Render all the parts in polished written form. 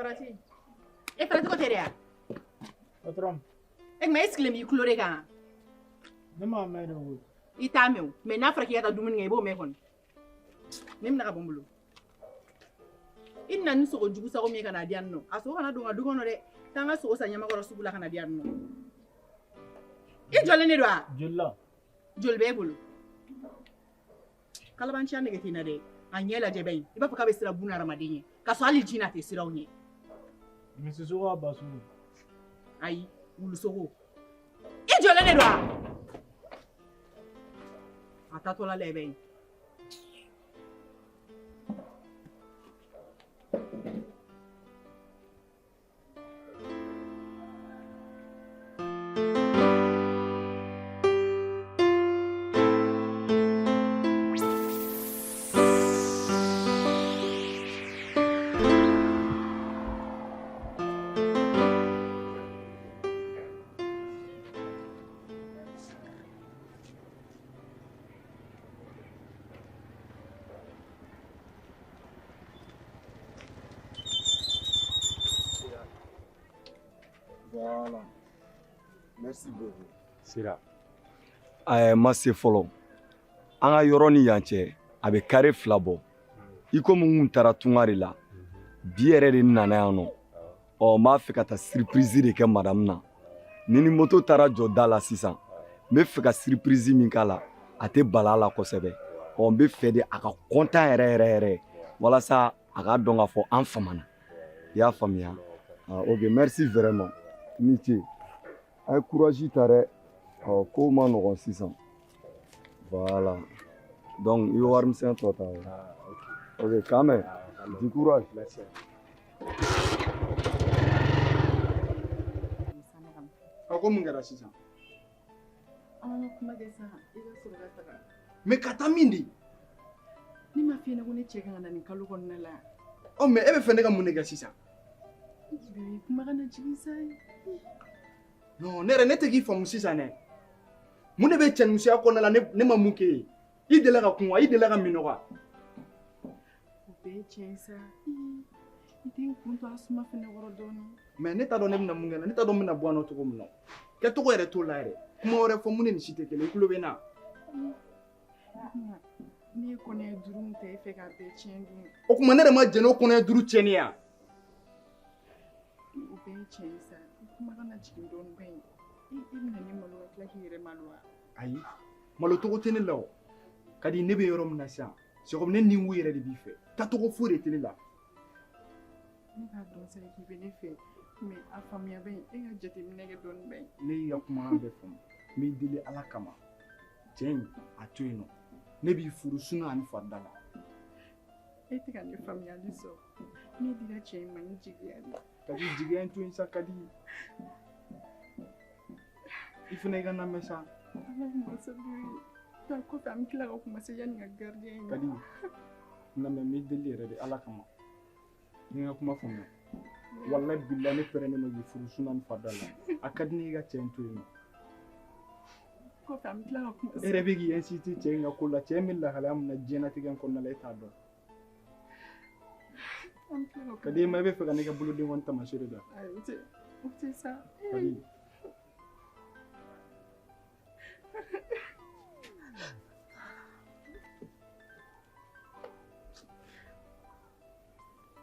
Farati. E Farati ko tɛ dɛ ya? Patron. E tuma e sigilen b'i tulo de kan. Ne m'a mɛn de koyi. I t'a mɛn o, mais n'a fɔra k'i ka taa dumuni kɛ i b'o mɛn kɔni. Ne bɛna ka bɔ n bolo. I nana ni sogo jugu sago min ye ka n'a di yan nɔ, a sogo kana don n ka du kɔnɔ dɛ. Taa n ka sogo san Ɲamakɔrɔ sugu la ka na di yan nɔ. I jɔlen de don wa? Joli la? Joli b'e bolo? Kalabanciya nege t'i na dɛ. A ɲɛ lajɛ bɛ yen. I b'a fɔ k'a bɛ siran buna hadamaden ɲɛ. K'a sɔrɔ hali jina tɛ siran o ɲɛ. Misisogo wa basogo? Ayi, wulusogo. I jɔlen de don wa? A taatɔla lajɛ bɛ yen. Voilà. Merci beaucoup. Sira. Ɛɛ ma se fɔlɔ. An ka yɔrɔ ni yan cɛ, a bɛ kare 2 bɔ. I komi n kun taara tunga de la. Bi yɛrɛ de nana yan nɔ. Ɔ n b'a fɛ ka taa surprise de kɛ madame na. Ni moto taara jɔ da la sisan, n bɛ fɛ ka surprise min k'a la, a tɛ bala a la kosɛbɛ. Ɔ n bɛ fɛ de a ka content yɛrɛ yɛrɛ yɛrɛ walasa a k'a dɔn k'a fɔ an famana. I y'a faamuya? Ah, ok, merci vraiment. I ni ce. A ye courage ta dɛ. Ɔ kow ma nɔgɔn sisan. Voilà. Donc i bɛ warimisɛn tɔ ta. Ok, k'an bɛn. Du courage. Merci. A ko mun kɛra sisan? An ka kuma kɛ sa, i ka sɔrɔ ka taga. Mais ka taa min de? Ne ma f'i ɲɛna ko ne cɛ kan ka na nin kalo kɔnɔna la. Ɔ mais e bɛ fɛ ne ka mun de kɛ sisan? Bébé, kuma kana jigin sa. Non, ne yɛrɛ ne tɛ k'i faamu sisan dɛ. Mun de bɛ cɛnimusoya kɔnɔna la ne ma mun k'e ye? I delila ka kun wa? I delila ka minɛ wa? O bɛɛ ye tiɲɛ ye sa. I tɛ n kun to a suma fɛnɛ kɔrɔ dɔɔnin. Mais ne t'a dɔn ne bɛna mun kɛ na, ne t'a dɔn n bɛna bɔ yan nɔ cogo min na. Kɛcogo yɛrɛ t'o la yɛrɛ. Kuma wɛrɛ fɔ mun ni nin si tɛ kelen ye, i tulo bɛ n na. Ne ye kɔnɔɲɛ 5 min ta e fɛ k'a bɛɛ tiɲɛ dun. O tuma ne yɛrɛ ma jɛn n'o kɔnɔɲɛ 5 tiɲɛni ye wa? O bɛɛ ye tiɲɛ ye sa. Kuma kana jigin dɔɔnin ba in. I bɛna ne malo ka tila k'i yɛrɛ malo wa? Ayi, malo cogo tɛ ne la o. Ka di ne bɛ yɔrɔ min na sisan, c'est comme ne ni n yɛrɛ de b'i fɛ. Taacogo foyi de tɛ ne la. Ne b'a dɔn sa k'i bɛ ne fɛ, mais a faamuya bɛ yen, e ka jateminɛ kɛ dɔɔnin ba in. Ne y'i ka kumakan bɛɛ faamu. N b'i deli Ala kama. Cɛ in, a to yen nɔ. Ne b'i furu suna ani farida la. E tɛ ka ne faamuyali sɔrɔ. Ne dira cɛ in ma ni jigiya de. Ka di jigiya in to yen sa, ka di. I fana i ka lamɛn sa. Ala masa b'i taa kɔfɛ an bɛ tila ka kuma se yanni ka gardien in. Ka di. N lamɛn, n b'i deli yɛrɛ de Ala kama. N ka kuma faamuya. Walayi bilayi ne pɛrɛnnen don k'i furu suna ni farida la. A ka di ne ye i ka cɛ in to yen nɔ. Kɔfɛ an bɛ tila ka kuma se. E yɛrɛ bɛ k'i insister cɛ in ka ko la, cɛ in bɛ lahalaya min na diɲɛlatigɛ in kɔnɔna la e t'a dɔn. Ka di e ma, e bɛ fɛ ka ne kɛ bolodenkɔni taamasere de la. Ayi, o tɛ sa. Ka di.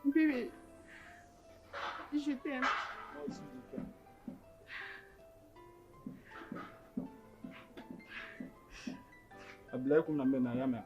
Bébé, je t'aime. Moi aussi, je t'aime. A bila i kun na n bɛ na, y'a mɛn?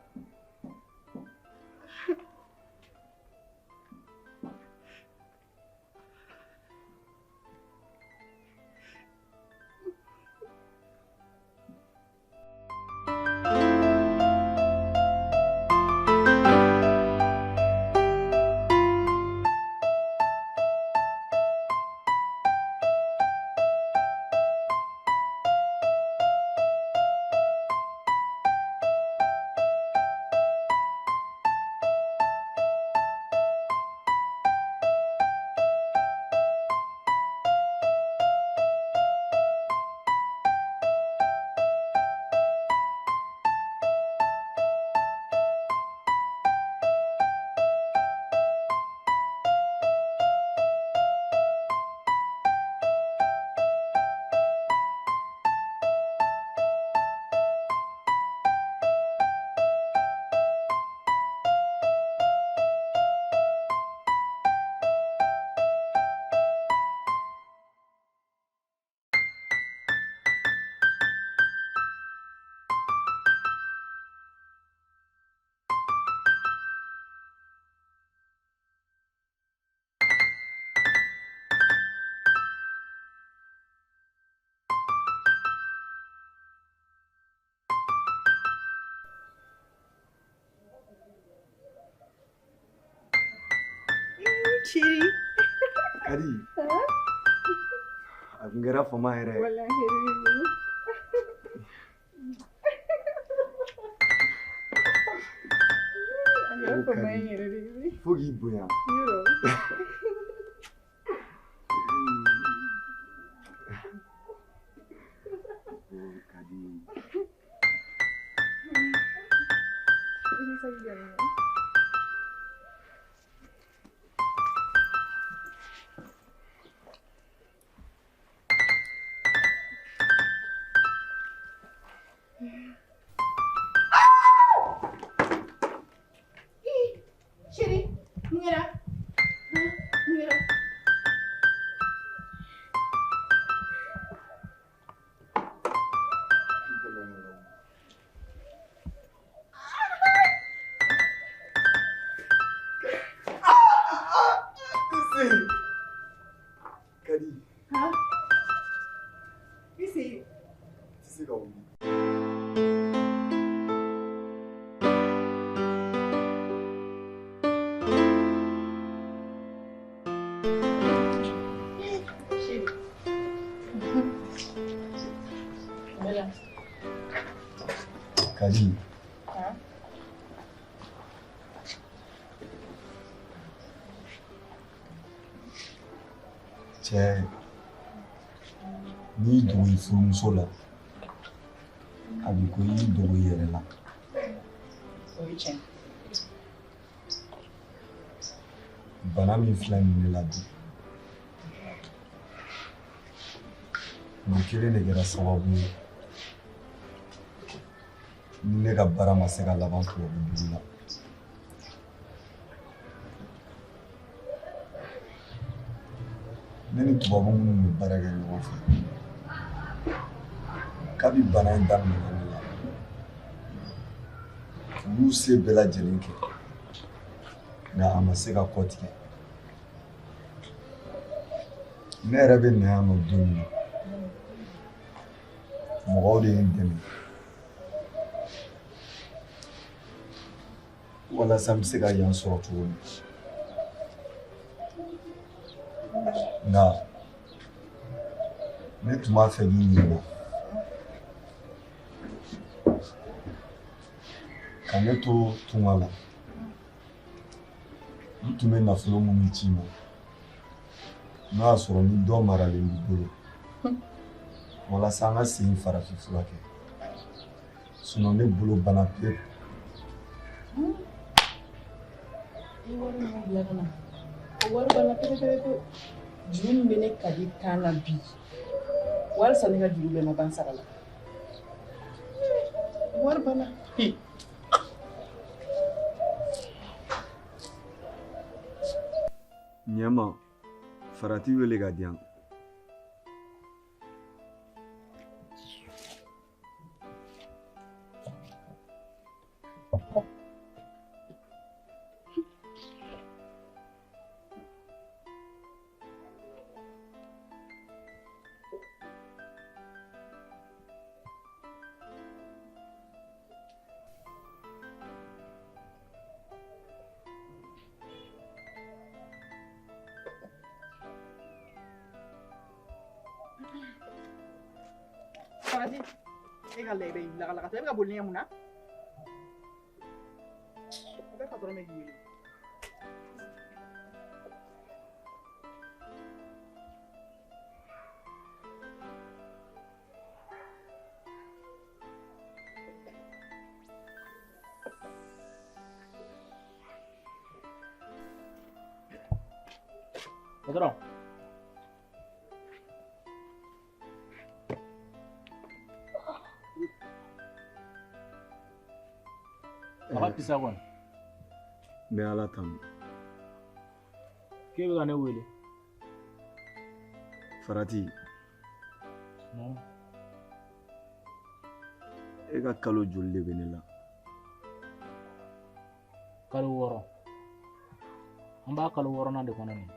Chérie. Kadi. A kun kɛra fama yɛrɛ. Walahi. A kɛra fama yɛrɛ de. Fo k'i bonya. Yɔrɔ. Kadi. Chérie, mun kɛra? Mun kɛra? Kadi. Ha? I sen. Tɛ se ka wuli. Kadi. Cɛ, n'i dogo i furumuso la, a b'i ko i y'i dogo i yɛrɛ la. O ye tiɲɛ. Bana min filɛ nin ne la bi, nin kelen de kɛra sababu ye ni ne ka baara ma se ka laban tubabu dugu la. Ne ni tubabu minnu bɛ baara kɛ ɲɔgɔn fɛ, kabi bana in daminɛna ne la, u y'u se bɛɛ lajɛlen kɛ, nka a ma se ka kɔ tigɛ. Ne yɛrɛ bɛ na yan nɔ don min na, mɔgɔw de ye n dɛmɛ walasa n bɛ se ka yan sɔrɔ cogo min. Nka ne tun b'a fɛ k'i ɲininka, ka ne to tunga la, n tun bɛ nafolo minnu ci i ma, n'o y'a sɔrɔ ni dɔ maralen b'i bolo, walasa an ka sen farafin fura kɛ. Sinon ne bolo banna pewu. I ye wari min bila ka na, o wari banna pewu pewu pewu. Juru min bɛ ne Kadi kan na bi, walisa ne ka juru bɛɛ ma ban sara la. Wari banna. Ɲɛma, farati wele ka di yan. Farati, e ka lajɛ i lakalakatɔ, e bɛ ka boli ne ɲɛ mun na? A bɛ patɔrɔn bɛ k'i wele. Patron. A ka fisa kɔni. N bɛ Ala tanu. K'e bɛ ka ne wele. Farati. Non. E ka kalo joli de bɛ ne la? Kalo 6. An b'a kalo 6nan de kɔnɔ nin.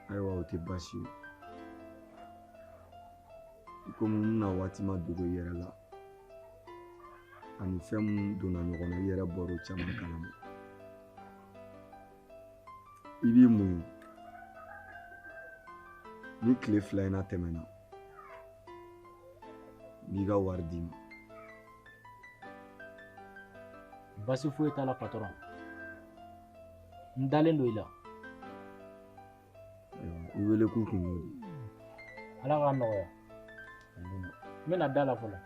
Ayiwa, o tɛ baasi ye. I komi n bɛna waati ma dogo i yɛrɛ la, ani fɛn mun donna ɲɔgɔn na, i yɛrɛ bɔr'o caman kalama. I b'i muɲu. Ni tile 2 in na tɛmɛna, n b'i ka wari d'i ma. Basi foyi t'a la patɔrɔn. N dalen don i la. Ayiwa, i wele k'u kun y'o de. Ala k'a nɔgɔya. N bɛna da la fɔlɔ.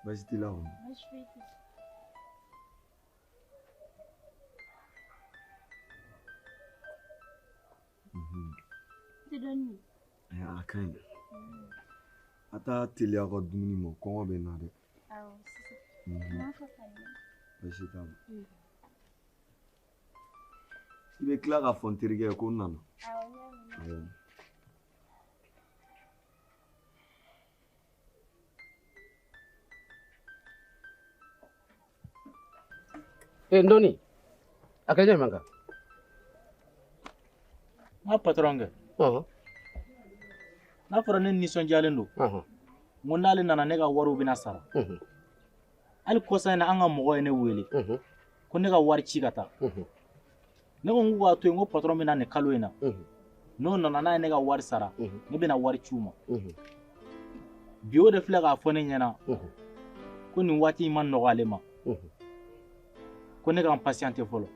Baasi t'i la kɔni? Baasi foyi tɛ. I tɛ dɔɔnin min? A ka ɲi. A t'a teliya ka dumuni ma, kɔngɔ bɛ n na dɛ. Awɔ, sisan. N b'a fɔ fa ye. Baasi t'a la. I bɛ tila k'a fɔ n terikɛ ye ko n nana. Awɔ, n y'a mɛn. Awɔ. Ndoni, a kɛra jumɛn kan? N ka patɔrɔn kɛ. N'a fɔra ne nisɔndiyalen don. N ko n'ale nana ne ka wariw bɛna sara. Hali kɔsa in na an ka mɔgɔ ye ne wele. Ko ne ka wari ci ka taa. Ne ko n k'u k'a to yen, n ko patɔrɔn bɛ na nin kalo in na. N'o nana n'a ye ne ka wari sara, ne bɛna wari ci u ma. Bi o de filɛ k'a fɔ ne ɲɛna. Ko nin waati in ma nɔgɔ ale ma. Ko ne ka n patienter fɔlɔ.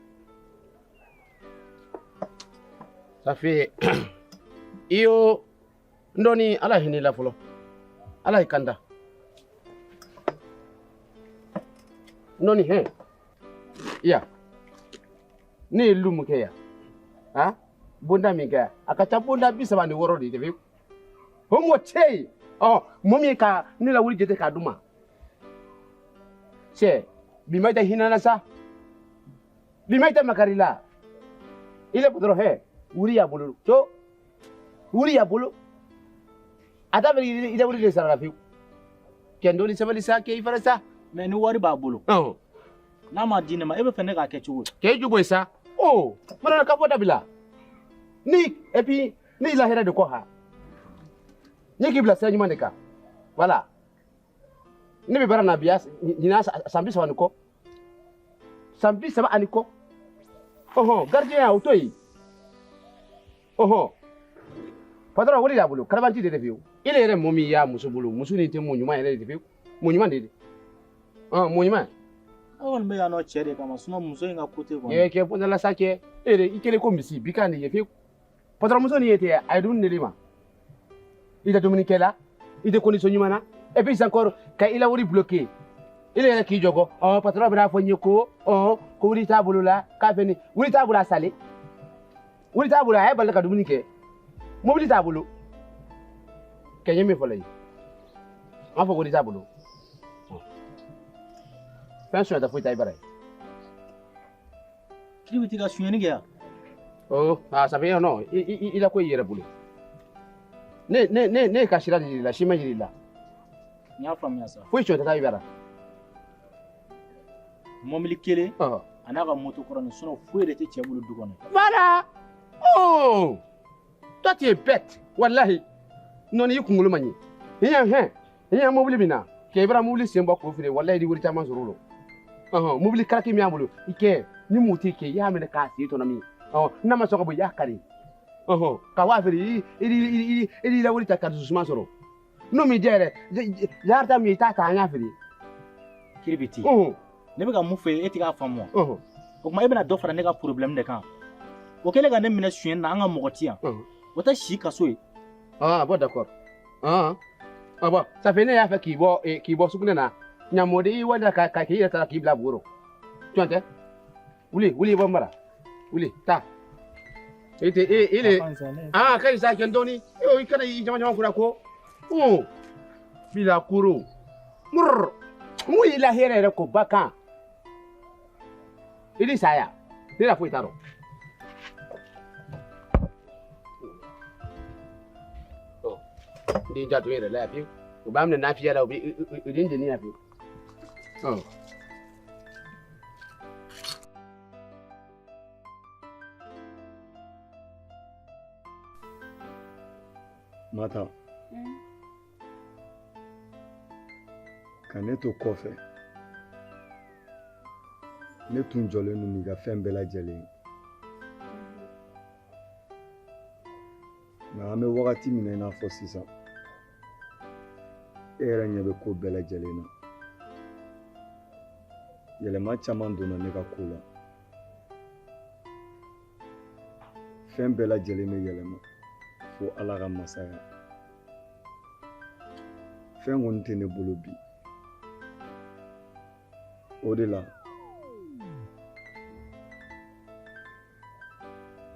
Ça fait i y'o Ndoni ala hinɛ la fɔlɔ. Ala y'i kanda. Ndoni hɛn. Ya. Ne ye lu mun kɛ yan? Han? Bonda min kɛ yan? A ka ca bonda 36 de ye. O mɔgɔ tɛ yen. Ɔ mɔgɔ min ye ka ne lawuli jate k'a d'u ma. Cɛ, bi ma i tɛ hinɛ na sa. Bi ma i tɛ makari la. I le patɔrɔn hɛ, wuri y'a bolo. Co, wuri y'a bolo. A t'a fɛ i tɛ wuri de sara la fiyewu. Kɛ Ndoni sabali sa, kɛ i fana sa. Mais ni wari b'a bolo. N'a ma di ne ma, e bɛ fɛ ne k'a kɛ cogo di? K'e ju bɔ yen sa. Oh, mana ka fɔ dabila. Ni et puis ni la hɛrɛ de kɔ ha. Ni k'i bila sira ɲuman de kan. Voilà. Ne bɛ baara na bi ɲinan san 30 ni kɔ. San 30 ani kɔ. Ɔhɔn, gardien ya o to yen. Ɔhɔn. Patron wari de y'a bolo, kalabanci de fiyewu. I yɛrɛ mɔgɔ min y'a muso bolo, muso nin tɛ mɔgɔ ɲuman yɛrɛ de fiyewu. Mɔgɔ ɲuman de. Mɔgɔ ɲuman. Ne kɔni bɛ yan nɔ cɛ de kama, sinon muso in ka côté kɔni. Ee kɛ bɔnda la sa cɛ. E yɛrɛ i kɛlen ko misi, bi kan de ye fiyewu. Patron muso nin ye tɛ, a ye dumuni de d'i ma. I tɛ dumuni kɛ la, i tɛ condition ɲuman na. Et puis encore ka i la wari bloqué. I yɛrɛ k'i jɔ kɔ. Ɔ patron bɛna fɔ n ye ko ko wari t'a bolo la, k'a fɛ nin wari t'a bolo a salen. Wari t'a bolo a y'a bali ka dumuni kɛ. Mobili t'a bolo. Kɛ n ye min fɔ la ye. An fɔ wari t'a bolo. Fɛn suɲɛta foyi t'a bara ye. K'i bɛ t'i ka suɲɛni kɛ yan? Oh, ah, ça fait non, i la ko i yɛrɛ bolo. Ne ka sira de yir'i la, si ma yir'i la. N y'a faamuya sa. Foyi suɲɛta t'a i bara. Mobili kelen a n'a ka moto kɔrɔnin, sinon foyi de tɛ cɛ bolo du kɔnɔ. Voilà. Oh! Toi tu es bête, wallahi. Non, i kunkolo man ɲi. I ɲɛ hɛn, i ɲɛ mobili min na, k'e bara mobili sen bɔ k'o feere, wallahi i di wari caman sɔrɔ o la. Mobili karaki min y'a bolo, i kɛ. Ni mun t'i kɛ i y'a minɛ k'a sen tɔnɔmi. Ɔ n'a ma sɔn ka bɔ i y'a kari. Ɔhɔn ka waa feere i i lawuli ta ka dusu suma sɔrɔ. N'o m'i diya yɛrɛ yarata min i t'a ta an y'a feere. Kiribiti. Ne bɛ ka mun fɔ e tɛ k'a faamu wa? O tuma e bɛna dɔ fara ne ka problème de kan. O kɛlen ka ne minɛ sonyɛni na an ka mɔgɔ ti yan. O tɛ si kaso ye. Ah bon d'accord. Ah ah bon ça fait ne y'a fɛ k'i bɔ sugunɛ na. Ɲamɔden i wali ka k'i yɛrɛ ta k'i bila bugoro. Jɔn tɛ? Wuli wuli i bɔ n bara. Wuli taa. E tɛ e e le. Ah ka ɲi sa kɛ dɔɔni. E i kana i jama jama kunna ko. Bila koro. Murr. Mun y'i la hɛrɛ yɛrɛ ko ba kan. I ni saya. Ne la foyi t'a dɔn. N den janto i yɛrɛ la yan fiyewu. U b'a minɛ nafiya la u bɛ u den jeni yan fiyewu. Mata. Ka ne to kɔfɛ. Ne tun jɔlen don n'i ka fɛn bɛɛ lajɛlen ye. Nka an bɛ wagati min na i n'a fɔ sisan, e yɛrɛ ɲɛ bɛ ko bɛɛ lajɛlen na. Yɛlɛma caman donna ne ka ko la. Fɛn bɛɛ lajɛlen bɛ yɛlɛma fo Ala ka masaya. Fɛn kɔni tɛ ne bolo bi. O de la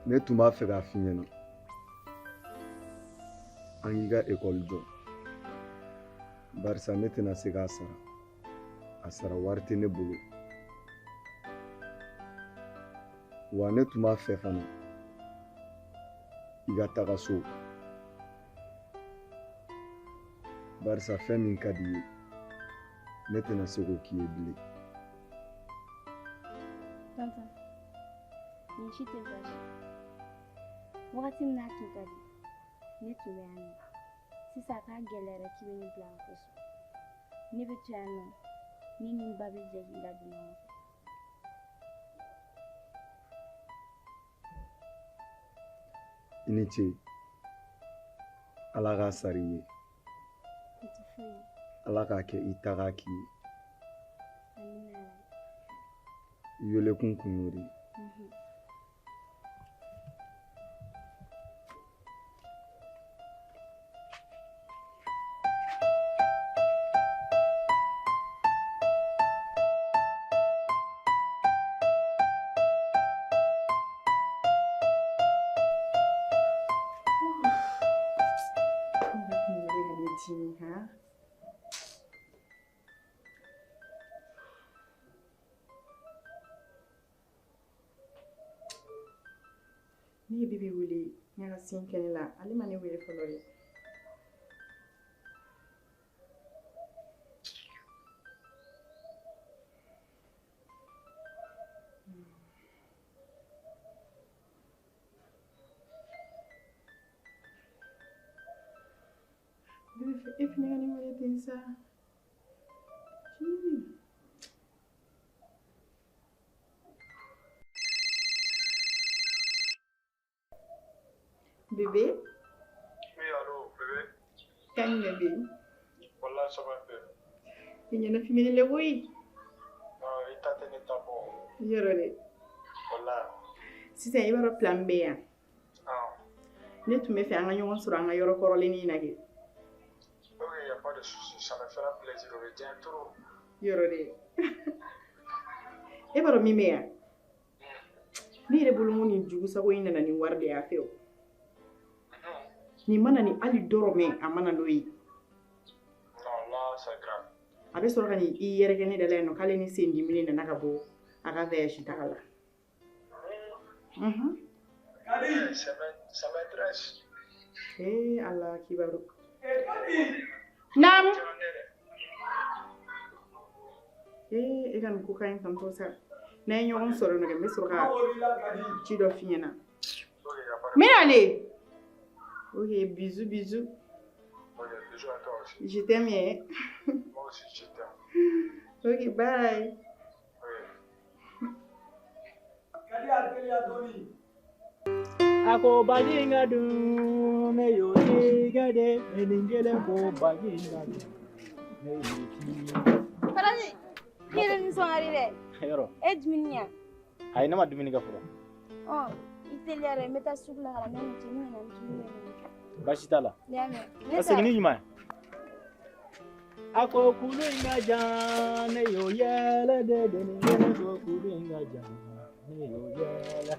ne tun b'a fɛ k'a f'i ɲɛna an k'i ka ekɔli jɔ barisa ne tɛna se k'a sara a sara wari tɛ ne bolo wa ne tun b'a fɛ fana i ka taga so barisa fɛn min ka di i ye ne tɛna se k'o k'i ye bilen. Tonton, nin si tɛ baasi ye. Wagati min n'a tun ka di, ne tun bɛ yan nɔ. Sisan a k'a gɛlɛyara k'i bɛ ne bila ka bɔ so. Ne bɛ to yan nɔ, ne ni n ba bɛ jɛ k'i ladon ɲɔgɔn fɛ. I ni ce. Ala k'a sara i ye. O tɛ foyi ye. Ala k'a kɛ i taga k'i ye. Amina. I welekun kun y'o de ye. Ne ye Bibi wele n ka sin kɛnɛ la ale ma ne wele fɔlɔ dɛ. Bibi e fana ka ne wele ten sa. Bébé? Oui, allô, bébé? Kan bébé? Wallah, ça va un peu. I ɲɛnafimɛni le koyi. Non, i ta tɛ ne ta bɔ. Yɔrɔ dɛ. Wallah. Sisan i b'a dɔn plan bɛ yan. Ah. Ne tun bɛ fɛ an ka ɲɔgɔn sɔrɔ an ka yɔrɔ kɔrɔlennin in na kɛ. Ok, y a pas de souci, ça me fera plaisir, o bɛ diya trop. Yɔrɔ dɛ. E b'a dɔn min bɛ yan? Ne yɛrɛ bolo ko nin jugusago in nana ni wari de y'a fɛ o. Nin mana ni hali dɔrɔmɛ a mana n'o ye. Non, là, c'est grave. A bɛ sɔrɔ ka n'i yɛrɛkɛ ne da la yen nɔ k'ale ni sendimi nana ka bɔ a ka voyage taga la. Ça m'intéresse. Eh Ala kibaru. Naam. Eh e ka nin ko ka ɲi tantɔ sa. N'an ye ɲɔgɔn sɔrɔ yen nɔ kɛ n bɛ sɔrɔ ka ci dɔ f'i ɲɛna. N bɛ nalen. Ok, bisous, bisous. Ok, bisous à toi aussi. Je t'aime. Hein? Moi aussi, je t'aime. Ok, bye. Oui. k'a teliya dɔɔni. A ko baji in ka dun ne y'o tigɛ de ne ni kelen ko baji in ka dun ne y'o tigɛ. Farasi, i yɛrɛ nisɔn ka di dɛ. Yɔrɔ. E dumuni yan. Ayi, ne ma dumuni kɛ fɔlɔ. Ɔ, i teliya dɛ, n bɛ taa sugu la ka na n bɛ na cɛ, n nana ni dumuni ye. Baasi t'a la. N y'a mɛn. Ne Ka segin ni ɲuman ye. A ko kulu in ka jan ne y'o yɛlɛ de dennin kelen ko kulu in ka jan ne y'o yɛlɛ.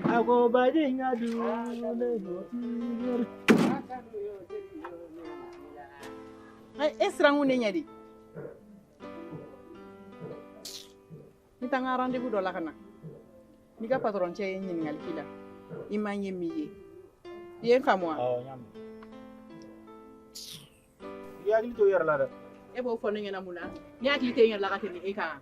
A ko baji in ka dun ne y'o tigɛ. E sirankun ne ɲɛ de. N taa n ka rendez-vous dɔ la ka na. N'i ka patron cɛ ye ɲininkali k'i la, i ma n ye min ye. I ye n faamu wa? Awɔ, n y'a mɛn. I hakili to i yɛrɛ la dɛ. E b'o fɔ ne ɲɛna mun na? Ne hakili tɛ n yɛrɛ la ka tɛmɛ e kan.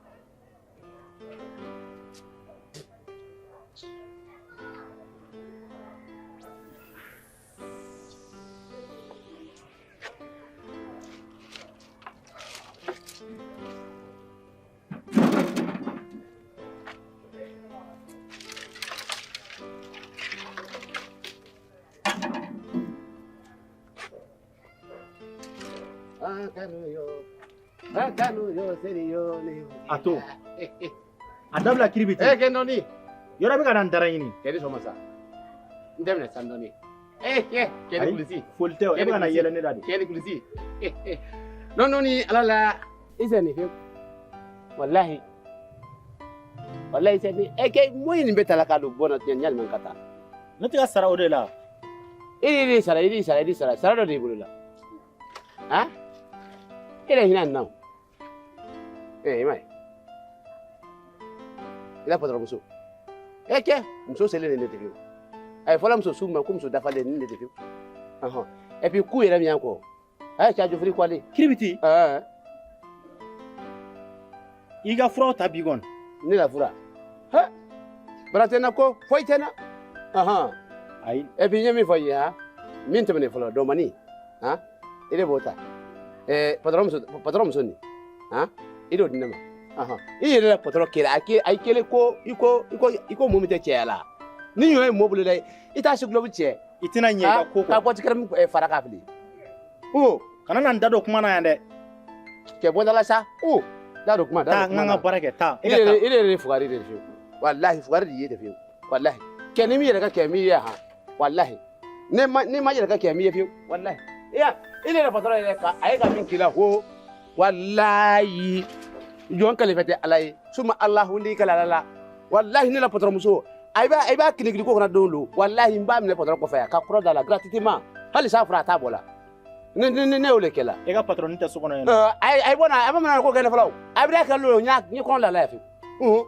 A to a dabila kiribiti. Eh, kɛ dɔɔni. Yɔrɔ bɛ ka na n dara ɲini. Kɛ ni sɔgɔma sa. N tɛ minɛ san dɔɔni. Eh, kɛ kɛ ni kulisi. Foli tɛ o, e bɛ ka na yɛlɛ ne la de. Kɛ ni kulisi. Non non ni ala la i sɛ nin fiyewu. Walahi. Walahi sɛ nin. Eh, kɛ mun ye nin bɛɛ ta la k'a don bɔn na ɲalima ka taa. Ne tɛ ka sara o de la. E de sara, e de sara, e de sara. Sara dɔ de y'i bolo la. Han? E de hinɛ nin na o. Eh, i m'a ye. I la patɔrɔn muso. Eh, kɛ muso selen de ne tɛ fiyewu. A ye fɔlɔ muso su ma ko muso dafalen ni ne tɛ fiyewu. Ɔhɔn. Et puis ku yɛrɛ min y'an kɔ. A ye cɛ jofiri kwale. Kiribiti. Ɛɛ. I ka furaw ta bi kɔni. Ne la fura. Hɛ. Bara tɛ n na ko foyi tɛ n na. Ɔhɔn. Ayi. Et puis n ye min fɔ i ye han. Min tɛmɛnen fɔlɔ dɔɔmani. Han. I de b'o ta. Ɛɛ patɔrɔn muso nin. Han. I d'o di ne ma. Ɔhɔn. I yɛrɛ la patɔrɔn kelen a ke a ye kelen ko i ko i ko i ko mɔgɔ min tɛ cɛya la. Ni ɲɔ ye mɔgɔ bolo dɛ i t'a si gulɔbu cɛ. I tɛna ɲɛ i ka ko kɔ. Ka bɔ tikɛrɛmu fara k'a fili. O. Kana na n da don kuma na yan dɛ. Cɛ bɔ da la sa. O. Da don kuma da don kuma Taa n ka baara kɛ taa. E ka taa. I yɛrɛ ye fugari de fiyewu. Walahi fugari de ye de fiyewu. Walahi. Kɛ ni min yɛrɛ ka kɛ min ye han. Walahi. Ne ma ni ma yɛrɛ ka kɛ min ye fiyewu. Walahi. I ya i yɛrɛ patɔrɔn yɛrɛ ka a ye ka min k'i la ko walahi jɔn kalifa tɛ ala ye suma alahu n'i kala ala la walahi ne la patɔrɔn muso a b'a kilikili ko kana don don walahi n b'a minɛ patɔrɔn kɔfɛ yan ka kɔrɔ da la gratuitement hali sa fura a t'a bɔ la ne ne ne y'o de kɛ la. E ka patɔrɔn tɛ so kɔnɔ yen. Ayi ayi bɔ na a ma mana ko kɛ ne fɔlɔ a bɛ kɛ lolo n y'a n ye kɔnɔ da la yan fiyewu.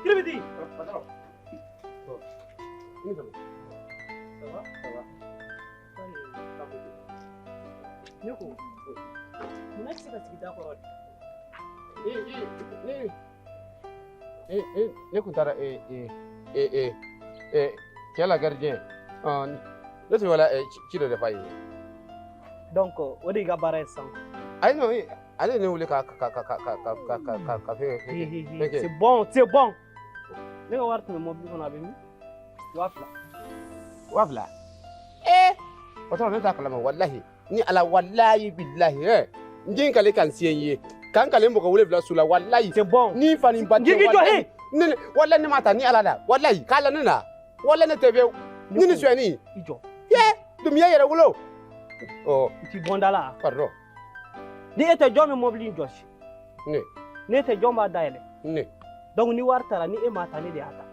Kiribiti. Ça va? Ça va. Ne ko munna i tɛ se ka sigi da kɔrɔ de? Ne kun taara cɛ la gardien ne tun bɛ ci dɔ de f'a ye. Donc o de y'i ka baara ye sisan. Ayi non ale ye ne wele ka ka ka ka ka ka ka ka fɛn kɛ. C'est bon, c'est bon. Ne ka wari tun bɛ mobili kɔnɔ a bɛ min? 2000. 2000. Eh patron ne t'a kalama walahi ni ala walahi bilahi n den kale kan sen ye kan kale mɔgɔ 7 su la walahi. C'est bon. Ni fa ni ba tɛ. Jigi jɔ he. Ne walahi ne ma ta ni ala la walahi k'a la ne na walahi ne tɛ fiyewu ni ni suyɛni. I jɔ. Ye dumiya yɛrɛ wolo. Ɔ. I ti bɔ n da la. Pardon. Ni e tɛ jɔn bɛ mobili in jɔsi. Ne. Ni e tɛ jɔn b'a dayɛlɛ. Ne. Donc ni wari taara ni e m'a ta ne de y'a ta.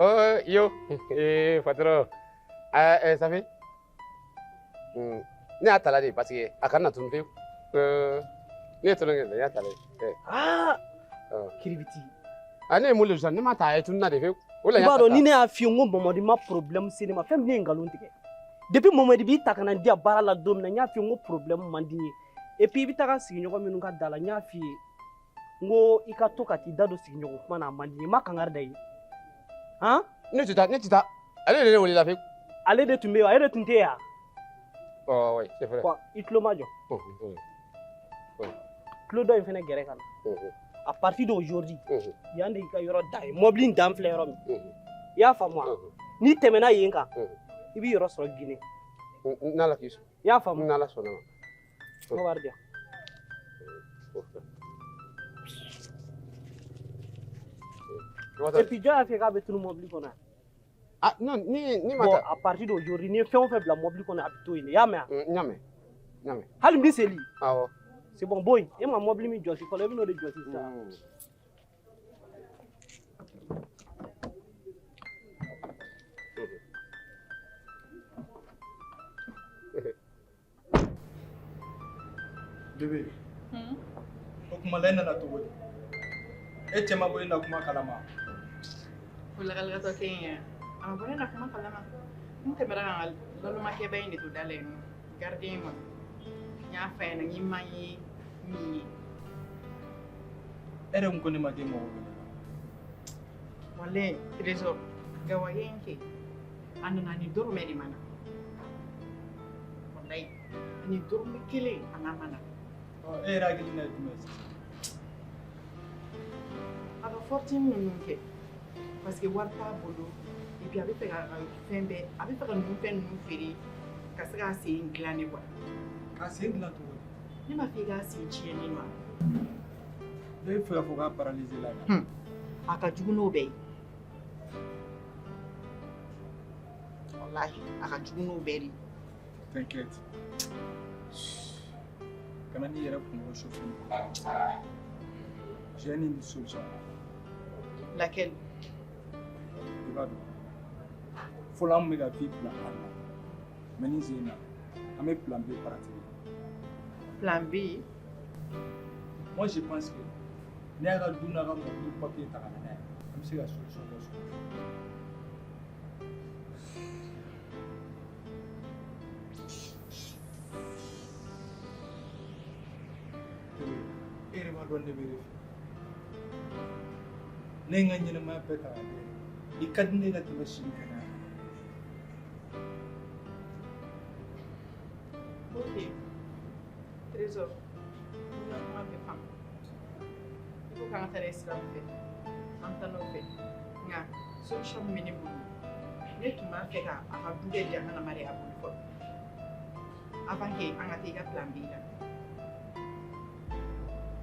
Oh yo patron ça fait ne y'a ta la de parce que a kana na tunu fiyewu ne ye tunu kɛ ne y'a ta de. Ah kiribiti. Ah ne ye mun de sisan ne ma ta a ye tunu na de fiyewu. O la I b'a dɔn ni ne y'a f'i ye n ko Mamadi ma problème se ne ma fɛn min ne ye nkalon tigɛ. Depuis Mamadi b'i ta ka na n di yan baara la don min na n y'a f'i ye n ko problème man di n ye. Et puis i bɛ taga sigiɲɔgɔn minnu ka da la, n y'a f'i ye n ko i ka to ka t'i da don sigiɲɔgɔn kuma na, a man di n ye. N ma kangari da i ye han? Ne tɛ taa, ne tɛ taa. Ale de ne wele la fewu. Ale de tun bɛ yen, ale de tun tɛ yan. Oh oui, c'est vrai. Bon, i tulo ma jɔ. Tulo dɔ in fɛnɛ gɛrɛ ka na. À partir d'aujourd'hui, yan de y'i ka yɔrɔ dan ye. Mɔbili in dan filɛ yɔrɔ min. I y'a faamu wa? N'i tɛmɛna yen kan, i b'i yɔrɔ sɔrɔ Guinée. N'Ala k'i sɔn. I y'a faamu? N'Ala sɔnna ma. N ka wari di yan. Et puis jɔn y'a f'i ye k'a bɛ tunu mɔbili kɔnɔ yan? Ah non, ni ma Bon, taa. à partir d'aujourd'hui, n'i ye fɛn o fɛn bila mɔbili kɔnɔ, a bɛ to yen de. I y'a mɛn wa? N y'a mɛn. N y'a mɛn. Hali miseli. Awɔ. C'est bon, bɔ yen. E ma mɔbili min jɔsi fɔlɔ, e bɛn'o de jɔsi sisan. Bébé, o kuma la e nana cogo di? E cɛ ma bɔ e na kuma kalama. O lagalagatɔ kɛ in ya. A ma bɔ ne na kuma kalama. N tɛmɛra ka n ka lalomakɛba in de to da la yen nɔ. Gardien ma. N y'a f'a ɲɛna n k'i man ye min ye. E yɛrɛ kun ko ne ma k'e mago bɛ ne la. Walayi Trésor, gawakɛ in kɛ. A nana ni dɔrɔmɛ de ma na. Walayi, ani dɔrɔmɛ kelen a n'a ma na. Ɔ, e yɛrɛ hakilina ye jumɛn ye sisan? A ka fortune ninnu kɛ. Parce que wari t'a bolo. Et puis a bɛ fɛ k'a ka fɛn bɛɛ, a bɛ fɛ ka ninnu fɛn ninnu feere ka se k'a sen dilan de quoi. K'a sen dilan cogo di? Ne m'a fɔ i k'a sen tiɲɛnen don wa? Ne bɛ fɛ k'a fɔ k'a paralysé la de. A ka jugu n'o bɛɛ ye. Walahi, a ka jugu n'o bɛɛ de ye. T'inquiète. Kana n'i yɛrɛ kunkolo chauffer. J'ai une solution. Laquelle? I b'a dɔn. Fɔlɔ an tun bɛ ka vie plan A la. Mais nin sen in na, an bɛ plan B pratiquer. Plan B? Moi je pense que n'i y'a ka du n'a ka mobili papier ta ka na n'a ye, an bɛ se ka solution dɔ sɔrɔ. Bébé, e yɛrɛ b'a dɔn ne bɛ e de fɛ. Ne ye n ka ɲɛnɛmaya bɛɛ ta k'a d'e ma. I ka di ne ye ka tɛmɛ sini kɛnɛ kan. Ok. Trésor, n ka kuma bɛɛ faamu. I ko k'an ka taa n'a ye sira min fɛ, an bɛ taa n'o fɛ. Nka solution min bɛ ne bolo, ne tun b'a fɛ ka a ka du kɛ jahanama de a bolo fɔlɔ. Avant que an ka taa i ka plan B la.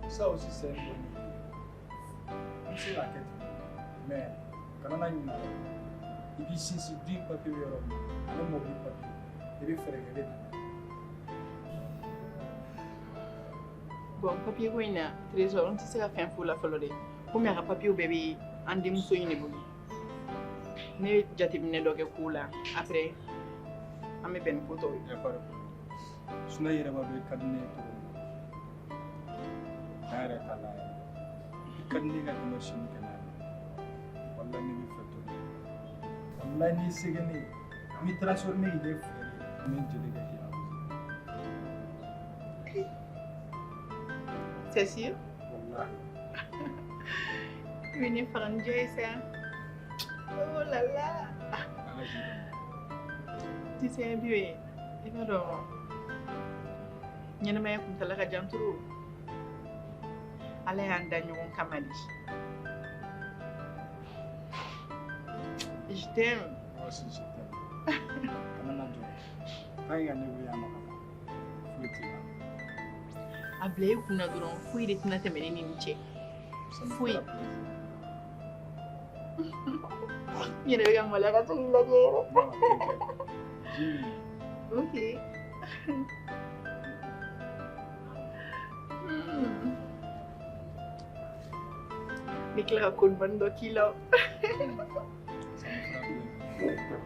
Ça aussi c'est une bonne idée. An bɛ se k'a kɛ ten. Mais kana na ɲinɛ a kɔ. I b'i sinsin du in papier bɛ yɔrɔ min na, ani mobili papier, i bɛ fɛɛrɛ kɛ i bɛ na n'a ye. Bon, papier ko in na, Trésor, n tɛ se ka fɛn f'o la fɔlɔ dɛ. Komi a ka papier bɛɛ bɛ an denmuso in de bolo. Ne ye jateminɛ dɔ kɛ ko la, après an bɛ bɛn ni ko tɔw ye. Y a pas de problème. Sinon i yɛrɛ b'a dɔn i ka di ne ye cogo min na. Tiɲɛ yɛrɛ t'a la yɛrɛ. I ka di ne ye ka tɛmɛ sini kɛnɛ kan. Walahi ne b'i fɛ trop. Walahi n'i se kɛ ne ye, n b'i transformer k'i kɛ fleur ye. N bɛ n jeli kɛ k'i arroser. C'est sûr? Walahi. I bɛ ne faga ni jɔ ye sa. Oh là là. Ala k'i dɛmɛ. Tu sais, Bébé, i b'a dɔn ɲɛnɛmaya kuntala ka jan trop. Ala y'an da ɲɔgɔn kama de. Je t'aime. Moi aussi je t'aime. Kana na jɔ. Tant que ka ne wele yan nɔ ka ban, foyi t'i la. A bila i kunna dɔrɔn foyi de tɛna tɛmɛ ne ni nin cɛ. Ça me Foyi. fera plaisir. N yɛrɛ bɛ ka maloya ka to k'i lajɛ yɛrɛ. Non, t'inquiète. Jimmy. Ok. N bɛ tila ka kolobani dɔ k'i la. Ça me fera plaisir.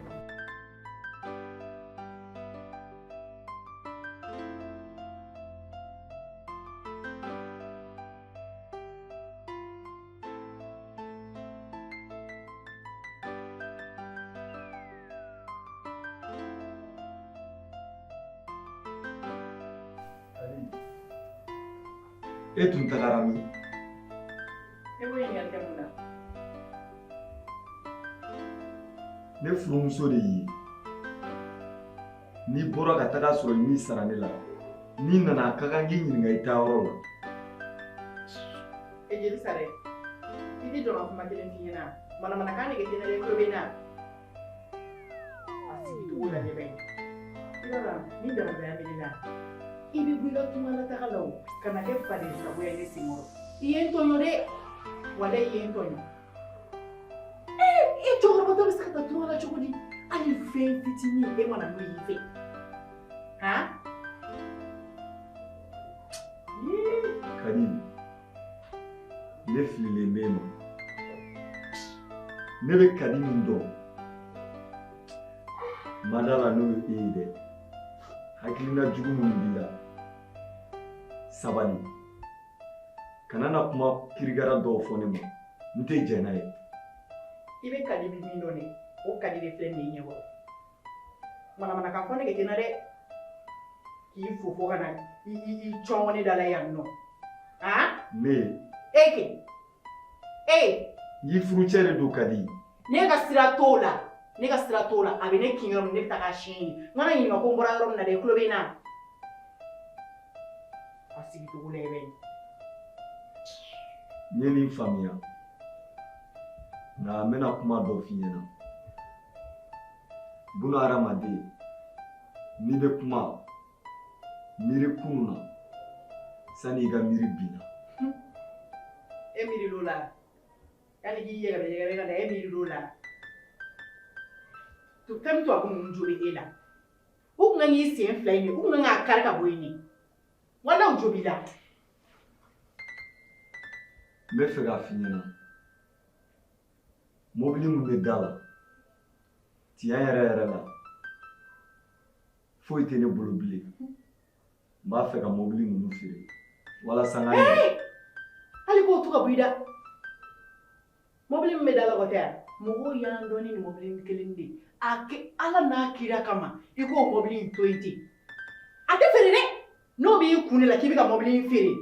Ali. E tun tagara min? E b'o ɲininkali kɛ mun na? Ne furumuso de y'i ye. N'i bɔra ka taga sɔrɔ i m'i sara ne la, n'i nana a ka kan k'i ɲininka i taayɔrɔ la. E jeli sa dɛ, i tɛ jɔ ka kuma kelen f'i ɲɛna, manamanakan nege tɛ n na dɛ, i tulo bɛ n na. A sigicogo lajɛ bani. I b'a dɔn ni damadɔya bɛ ne la, i bɛ bɔ i ka tungalataga la o, ka na kɛ faden sagoya ye ne senkɔrɔ. I ye n tɔɲɔ dɛ, walayi i ye n tɔɲɔ. E cɛkɔrɔbatɔ bɛ se ka taa tunga la cogo di? Hali fɛn fitinin e ma na n'o y'i fɛ. Han? Kadi, ne fililen b'e ma. Ne bɛ Kadi min dɔn, ma d'a la n'o ye e ye dɛ. Hakilina jugu minnu b'i la, sabali. Kana na kuma kirikara dɔw fɔ ne ma, n tɛ jɛn n'a ye. I bɛ Kadi min dɔn dɛ, o Kadi de filɛ nin ye ɲɛkɔrɔ. Manamanakan fɔ nege tɛ n na dɛ. K'i fo fo ka na i cɔngɔ ne da la yan nɔ. Han? Ne? E kɛ. E! N k'i furucɛ de don Kadi. Ne ka sira t'o la. Ne ka sira t'o la. A bɛ ne kin yɔrɔ min, ne bɛ taa k'a siɲɛ yen. N kana ɲininka ko n bɔra yɔrɔ min na dɛ, i tulo bɛ n na. A sigicogo la i bɛ yen. N ye nin faamuya. Nka n bɛna kuma dɔ f'i ɲɛna. Buna hadamaden, n'i bɛ kuma, miiri kunun na sani i ka miiri bi la. E miiri l'o la. Yanni k'i yɛrɛ yɛrɛ ka da e miiri l'o la. Fɛn min tubabu ninnu jo bɛ e la. U kun kan k'i sen fila in de, u kun kan k'a kari ka bɔ yen de. Wala u jo b'i la. N bɛ fɛ k'a f'i ɲɛna. Mobili min bɛ da la, tiɲɛ yɛrɛ yɛrɛ la, foyi tɛ ne bolo bilen. N b'a fɛ ka mobili ninnu feere walasa n ka n yɛrɛ. Hali k'o tu ka bɔ i da. Mobili min bɛ da la o tɛ yan. Mɔgɔw y'an dɔn ni nin mobili kelen de ye. A kɛ Ala n'a kira kama i k'o mobili in to yen ten. A tɛ feere dɛ. N'o b'i kun de la k'i bɛ ka mobili in feere.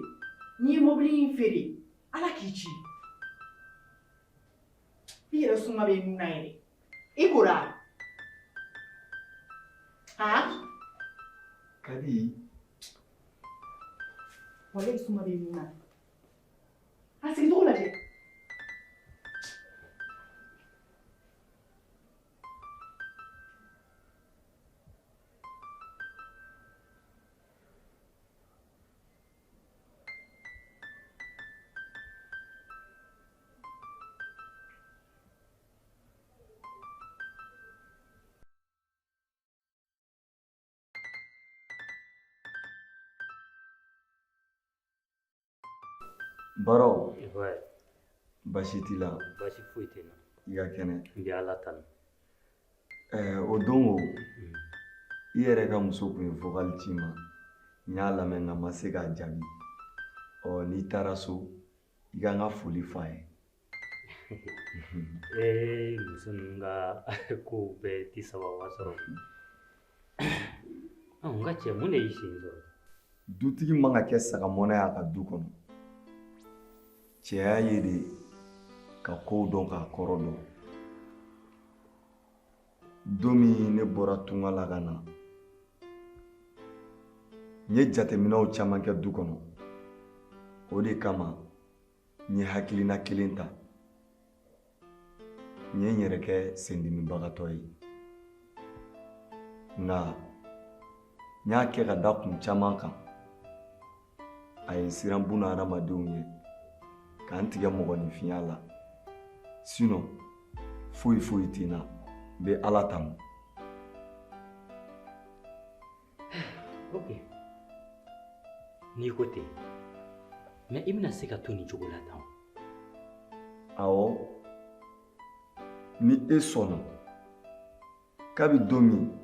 N'i ye mobili in feere, Ala k'i ci. I yɛrɛ suma bɛ nun na yɛrɛ. I kora. Han? Kadi. Walayi suma bɛ nun na. A sigicogo lajɛ. Baro. Baasi t'i la. Baasi foyi tɛ n na. I ka kɛnɛ. N bɛ Ala tanu. O don o, i yɛrɛ ka muso tun ye vocal ci n ma. N y'a lamɛn nka n ma se k'a jaabi. Ɔ n'i taara so, i ka n ka foli f'a ye. Ee muso ninnu ka kow bɛɛ tɛ sababa sɔrɔ. N ka cɛ mun de y'i sen sɔrɔ? Dutigi man ka kɛ sagamɔnɛ ye a ka du kɔnɔ. Cɛya ye de ka kow dɔn k'a kɔrɔ dɔn. Don min ne bɔra tunga la ka na, n ye jateminɛw caman kɛ du kɔnɔ. O de kama n ye hakilina kelen ta. N ye n yɛrɛ kɛ sendimibagatɔ ye. Nka n y'a kɛ ka da kun caman kan. A ye n siran buna hadamadenw ɲɛ k'an tigɛ mɔgɔninfinya la. Sinon foyi foyi tɛ n na. N bɛ Ala tanu. Ok. N'i ko ten. Mais i bɛna se ka to nin cogo la tan? Awɔ. Ni e sɔnna, kabi don min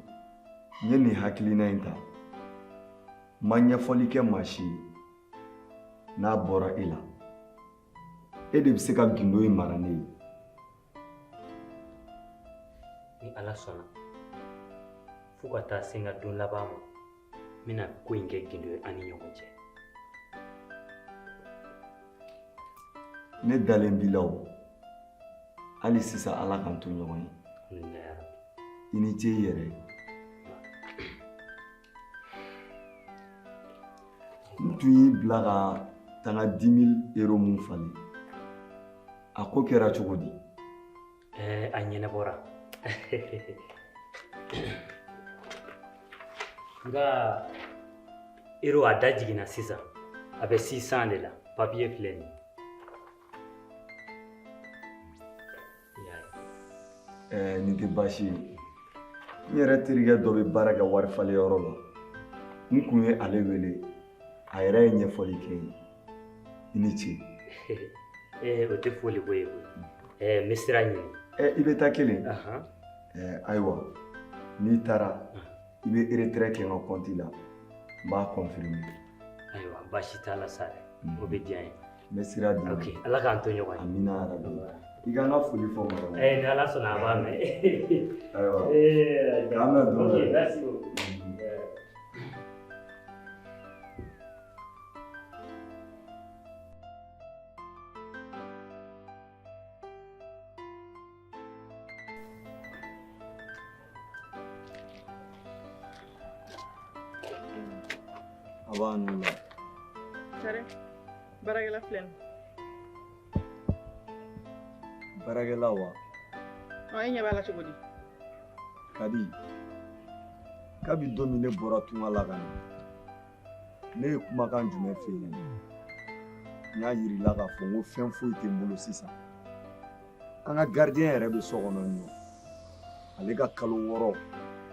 n ye nin hakilina in ta, n ma ɲɛfɔli kɛ maa si ye. N'a bɔra e la, e de bɛ se ka gindo in mara ne ye. Ni Ala sɔnna, fo ka taa se n ka don laban ma, n bɛna ko in kɛ gindo ye an ni ɲɔgɔn cɛ. Ne dalen b'i la o. Hali sisan Ala k'an to ɲɔgɔn ye. I ni ce i yɛrɛ ye. N tun y'i bila ka taa n ka 10 000 euro mun falen. A ko kɛra cogo di? A ɲɛnabɔra. Nka euro a da jiginna sisan. A bɛ 600 de la. Papiye filɛ nin ye. Nin tɛ baasi ye. N yɛrɛ terikɛ dɔ bɛ baara kɛ wari falenyɔrɔ la. N kun ye ale wele. A yɛrɛ ye ɲɛfɔli kɛ n ye. I ni ce. O tɛ foli ko ye koyi. N bɛ sira ɲini. I bɛ taa kelen? Ayiwa, n'i taara, i bɛ retrait kɛ n ka compte la. N b'a confirmer. Ayiwa, baasi t'a la sa dɛ. O bɛ diya n ye. N bɛ sira d'i ma. Ok, Ala k'an to ɲɔgɔn ye. Amina yarabi. I ka n ka foli fɔ madame. Ni Ala sɔnna a b'a mɛn. Ayiwa. K'an bɛn don Ok, wɛrɛ. merci beaucoup. A b'a nun la. Sare, baarakɛla filɛ nin. Baarakɛla wa? Ɔ, e ɲɛ b'a la cogo di? Kadi, kabi don min ne bɔra tunga la ka na, ne ye kumakan jumɛn f'e ɲɛna? N y'a yir'i la k'a fɔ n ko fɛn foyi tɛ n bolo sisan. An ka gardien yɛrɛ bɛ so kɔnɔ yen nɔ. Ale ka kalo 6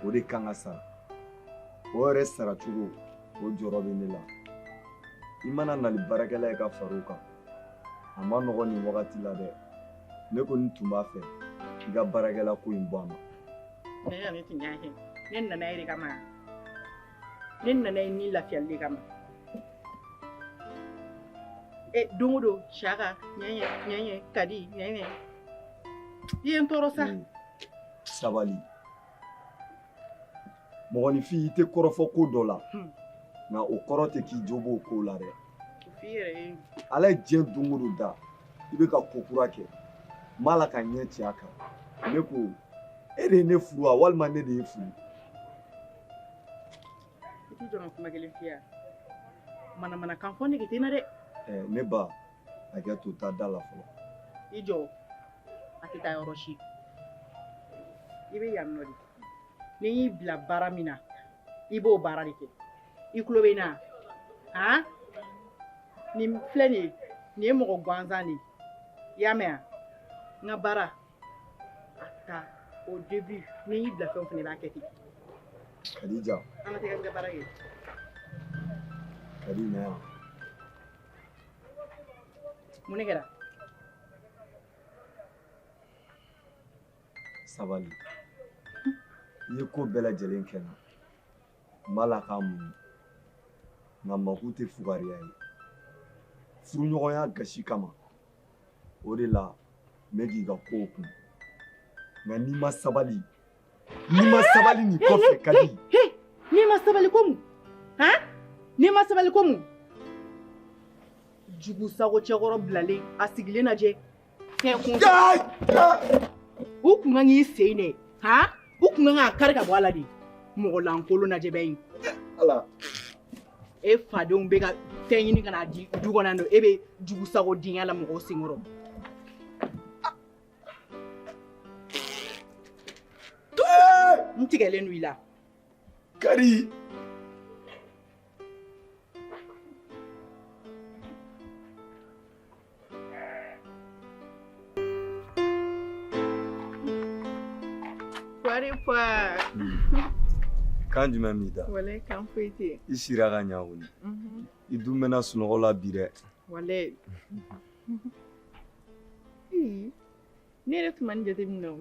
o de kan ka sara. O yɛrɛ saracogo o jɔrɔ bɛ ne la. I mana nali baarakɛla ye ka far'o kan, a ma nɔgɔn nin wagati la dɛ. Ne kɔni tun b'a fɛ i ka baarakɛla ko in bɔ a ma. Ne yɛrɛ tun y'a kɛ. Ne nana e de kama. Ne nana i ni lafiyali de kama. Don o don, Siyaka, ɲɛɲɛ, ɲɛɲɛ, Kadi, ɲɛɲɛ. I ye n tɔɔrɔ sa. Sabali. Mɔgɔninfin, i tɛ kɔrɔfɔ ko dɔ la. Nka o kɔrɔ tɛ k'i jo b'o ko la dɛ. O f'i yɛrɛ ye. Ala ye diɲɛ don o don da, i bɛ ka ko kura kɛ. N b'a la ka ɲɛ ci a kan. Ne ko, e de ye ne furu wa walima ne de ye furu? I t'i jɔ ka kuma kelen f'i ye. Manamanakan fɔ nege tɛ n na dɛ. Ne ba, hakɛ to, taa da la fɔlɔ. I jɔ, a tɛ taa yɔrɔ si. I bɛ yan nɔ de. Ni n y'i bila baara min na, i b'o baara de kɛ. I tulo bɛ n na? Han? Nin filɛ nin ye, nin ye mɔgɔ gansan de ye. I y'a mɛn wa? N ka baara, a ta au début, ni n y'i bila fɛn o fɛn na, i b'a kɛ ten. Kadija. An ka taa n ka baara kɛ. Kadi na yan. Mun de kɛra? Sabali. I ye ko bɛɛ lajɛlen kɛ n na. N b'a la k'a muɲu. Nka mako tɛ fugariya ye. Furuɲɔgɔnya gasi kama. O de la n bɛ k'i ka kow kun. Nka n'i ma sabali, n'i ma sabali nin kɔfɛ, Kadi. N'i ma sabali ko mun? Han? N'i ma sabali ko mun? Jugu sago cɛkɔrɔ bilalen, a sigilen lajɛ. Fɛn kun. U kun kan k'i sen dɛ. Han? U kun kan k'a kari ka bɔ a la de. Mɔgɔ lankolon lajɛ bɛ yen. Ala. E fadenw bɛ ka fɛn ɲini ka n'a di du kɔnɔ yan nɔ, e bɛ jugu sago denya la mɔgɔw senkɔrɔ. N tigɛlen don i la. Kadi. Poire poire. Kan jumɛn b'i da? Walayi kan foyi tɛ yen. I sira ka ɲa kɔni. I dun mɛnna sunɔgɔ la bi dɛ. Walayi. Ne yɛrɛ tun ma nin jateminɛ o.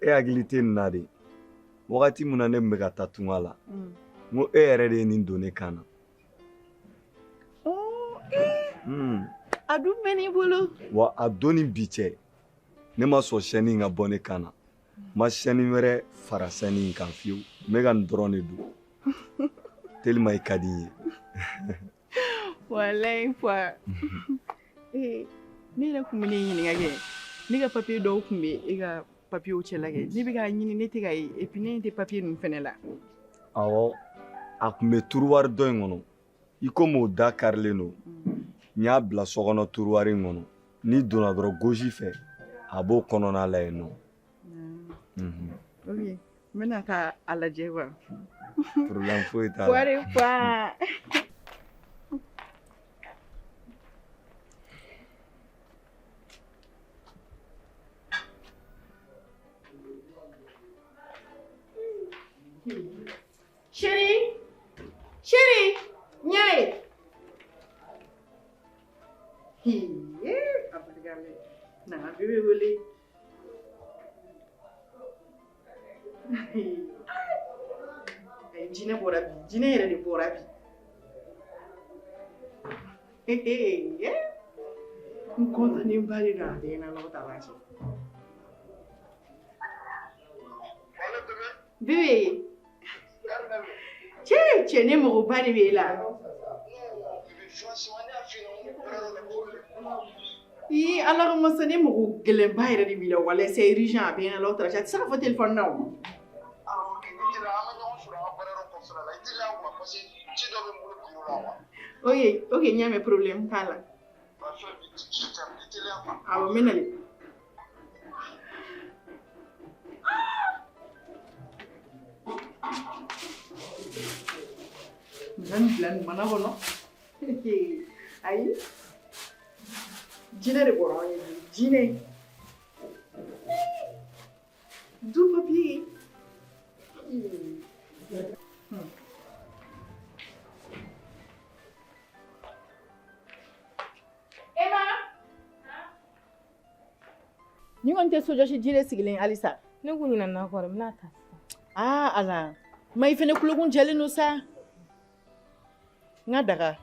E hakili tɛ nin na de. Wagati min na ne tun bɛ ka taa tunga la, n ko e yɛrɛ de ye nin don ne kan na. A dun mɛnn'i bolo. Wa a don ni bi cɛ, ne ma sɔn chaîne in ka bɔ ne kan na. N ma chaîne wɛrɛ fara chaîne in kan fiyewu. N bɛ ka nin dɔrɔn de don. Tellement i ka di n ye. Walayi Poire. Ne yɛrɛ kun bɛ ne ɲininka kɛ. Ne ka papier dɔw kun bɛ e ka papiyew cɛla kɛ. Ne bɛ k'a ɲini ne tɛ k'a ye et puis ne tɛ papier ninnu fɛnɛ la. Awɔ, a kun bɛ tiroir dɔ in kɔnɔ. I komi o da karilen don, n y'a bila so kɔnɔ tiroir in kɔnɔ. N'i donna dɔrɔn gauche fɛ, a b'o kɔnɔna la yen nɔ. Ok, n bɛna taa a lajɛ quoi. Problème foyi t'a la. Poire fa. Chérie, chérie, ɲa ye. A barika bɛ. Na n ka bébé wele. Ayi, jinɛ bɔra bi, jinɛ yɛrɛ de bɔra bi. N kɔntannen ba de don a bɛɛ na lɔgɔ ta b'a cɛ. Bébé. Cɛ cɛ ne magoba de bɛ e la. Ii Ala ka masa ne mago gɛlɛnba yɛrɛ de b'i la walayi c'est urgent a bɛ n na lɔgɔ ta a tɛ se ka fɔ téléphone na o. Ok ok n y'a mɛn problème t'a la. Awɔ n bɛ nalen. Minɛn bila nin mana kɔnɔ. Ayi. Jinɛ de bɔra anw ye bi jinɛ. Du papier. Emma. Ni kɔni tɛ sojɔsi ji de sigilen halisa. Ne kun ɲinɛna kɔ dɛ, n bɛna ta sisan. Aa Ala, ma i fɛnɛ tulokun jɛlen don sa. N ka daga,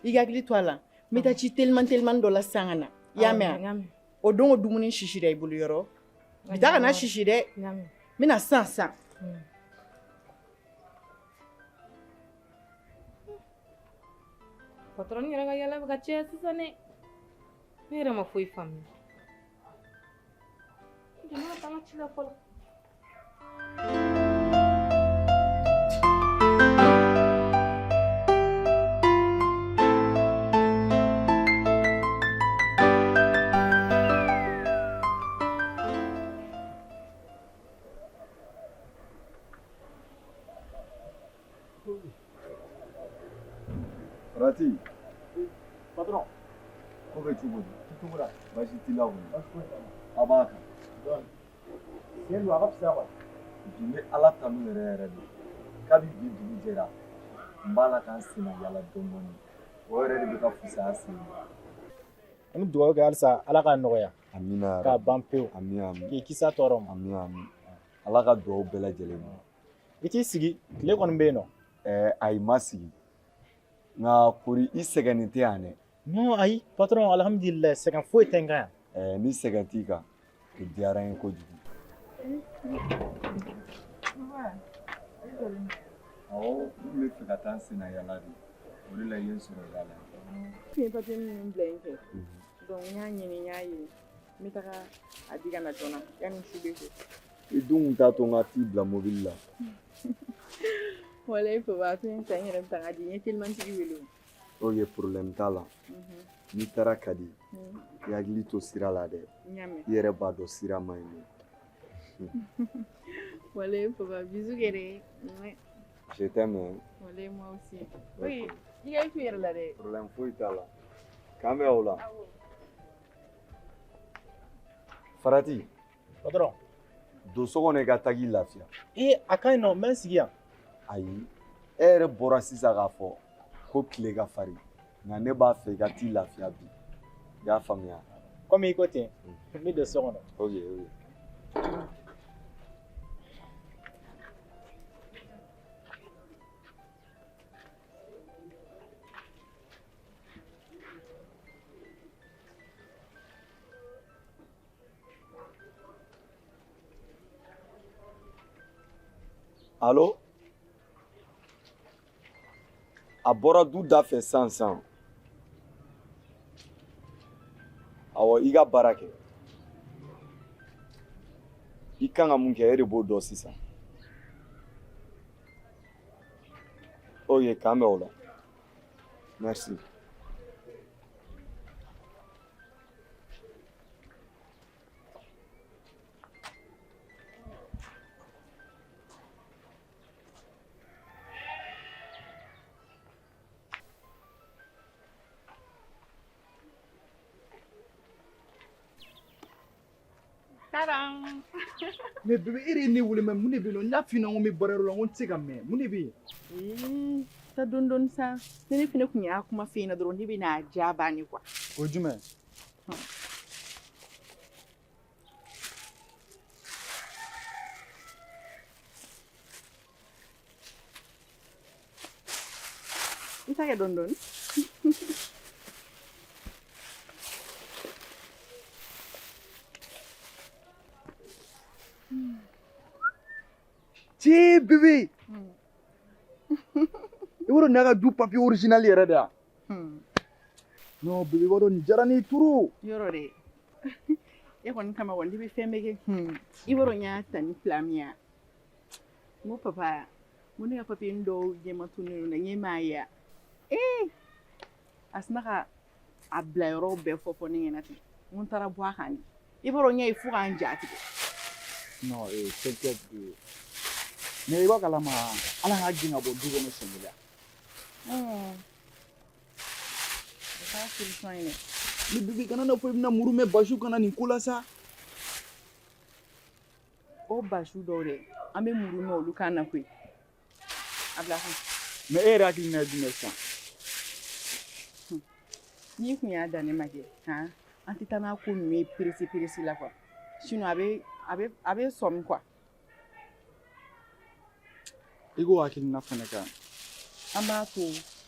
i ka hakili to a la. N bɛ taa ci teliman teliman dɔ la sisan ka na. I y'a mɛn wa? O don o dumuni sisira i bolo yɔrɔ. Bi ta kana sisi dɛ. N bɛna sisan sisan. Patɔrɔn yɛrɛ ka yala bɛ ka caya sisan dɛ. Ne yɛrɛ ma foyi faamuya. Jama ka taa n ka ci la fɔlɔ. Farati. Patron. Ko bɛ cogo di? Cogo la. Baasi t'i la kɔni. Baasi foyi t'a la. A b'a kan. Dɔɔni. Sen don a ka fisa quoi. Bi n bɛ Ala tanu yɛrɛ yɛrɛ de. Kabi bi dugu jɛra, n b'a la ka n senna yala dɔɔni dɔɔni. O yɛrɛ de bɛ ka fisaya sen ma. An bɛ dugawu kɛ halisa Ala k'a nɔgɔya. Amina yarabi. K'a ban pewu. Ami ami. K'i kisi a tɔɔrɔ ma. Ami ami. Ala ka dugawu bɛɛ lajɛlen ma. I t'i sigi, tile kɔni bɛ yen nɔ. Ayi ma sigi. Nka kori i sɛgɛnnen tɛ yan dɛ. Non ayi patron alhamdulilayi sɛgɛn foyi tɛ n kan yan. Ni sɛgɛn t'i kan, o diyara n ye kojugu. Awɔ, n tun bɛ fɛ ka taa n senna yala de. O de la i ye n sɔrɔ yala la. N tun ye papier minnu bila yen kɛ. Donc n y'a ɲini n y'a ye. N bɛ taga a di ka na joona yanni su bɛ ko. I dun kun t'a to n ka t'i bila mobili la. Walayi papa a to yen sa n yɛrɛ bɛ taa n ka di n ye telimantigi wele o. Ok problème t'a la. N'i taara Kadi, i hakili to sira la dɛ. N y'a mɛn. I yɛrɛ b'a dɔn sira man ɲi nɔ. Walayi papa bisous kɛ dɛ. Je t'aime. Hein? Walayi moi aussi. Ok i ka i to i yɛrɛ la dɛ. Problème foyi t'a la. K'an bɛn o la. Farati. Patron. Don so kɔnɔ i ka taa k'i lafiya. Ee a ka ɲi nɔ, n bɛ n sigi yan. Ayi, e yɛrɛ bɔra sisan k'a fɔ ko tile ka farin nka ne b'a fɛ i ka t'i lafiya bi. I y'a faamuya? Komi i ko ten, n bɛ don so kɔnɔ. Ok ok. Allo? A bɔra du da fɛ sisan sisan. Awɔ, Ɔ, i ka baara kɛ. I kan ka mun kɛ, e de b'o dɔn sisan. Ok, k'an bɛn o la. Merci. Tadam! Mais bébé, e de ye ne wele mais mun de bɛ yen nɔ? N y'a f'i ɲɛna ko n bɛ baarayɔrɔ la, n ko n tɛ se ka mɛn. Mun de bɛ yen? Ee, taa dɔɔni dɔɔni sa. Ni ne fɛnɛ tun y'a kuma f'e ɲɛna dɔrɔn, ne bɛ n'a diya ban de quoi. O ye jumɛn ye? I ta kɛ dɔɔni dɔɔni. Cee bébé! I b'a dɔn nin y'a ka du papier original yɛrɛ de ya? Non bébé, i b'a dɔn nin diyara ne ye trop. Yɔrɔ dɛ. E kɔni kama kɔni ne bɛ fɛn bɛɛ kɛ. I b'a dɔn n y'a ta ni plan min ye. N ko papa, n ko ne ka papier dɔw ɲɛma tununnen don n ɲɛ m'a ye. Ee! A sina ka a bila yɔrɔ bɛɛ fɔ fɔ ne ɲɛna ten. N ko n taara bɔ a kan de. I b'a dɔn n y'a ye fo ka n ja tigɛ. Non, eh, t'inquiète bébé. Mais i b'a kalama, Ala k'a gɛn ka bɔ du kɔnɔ siɲɛ kelen. O t'a solution ye dɛ. Mais bébé, kana n'a fɔ i bɛna muru mɛn basiw kana nin ko la sa. O basiw dɔw dɛ, an bɛ muru mɛn olu kan na koyi. A bila kun. Mais e yɛrɛ hakilina ye jumɛn ye sisan? N'i kun y'a dan ne ma kɛ, han, an tɛ taa n'a ko ninnu ye pressé pressé la quoi. Sinon a bɛ sɔmi quoi. I k'o hakilina fana ka ɲi. An b'a to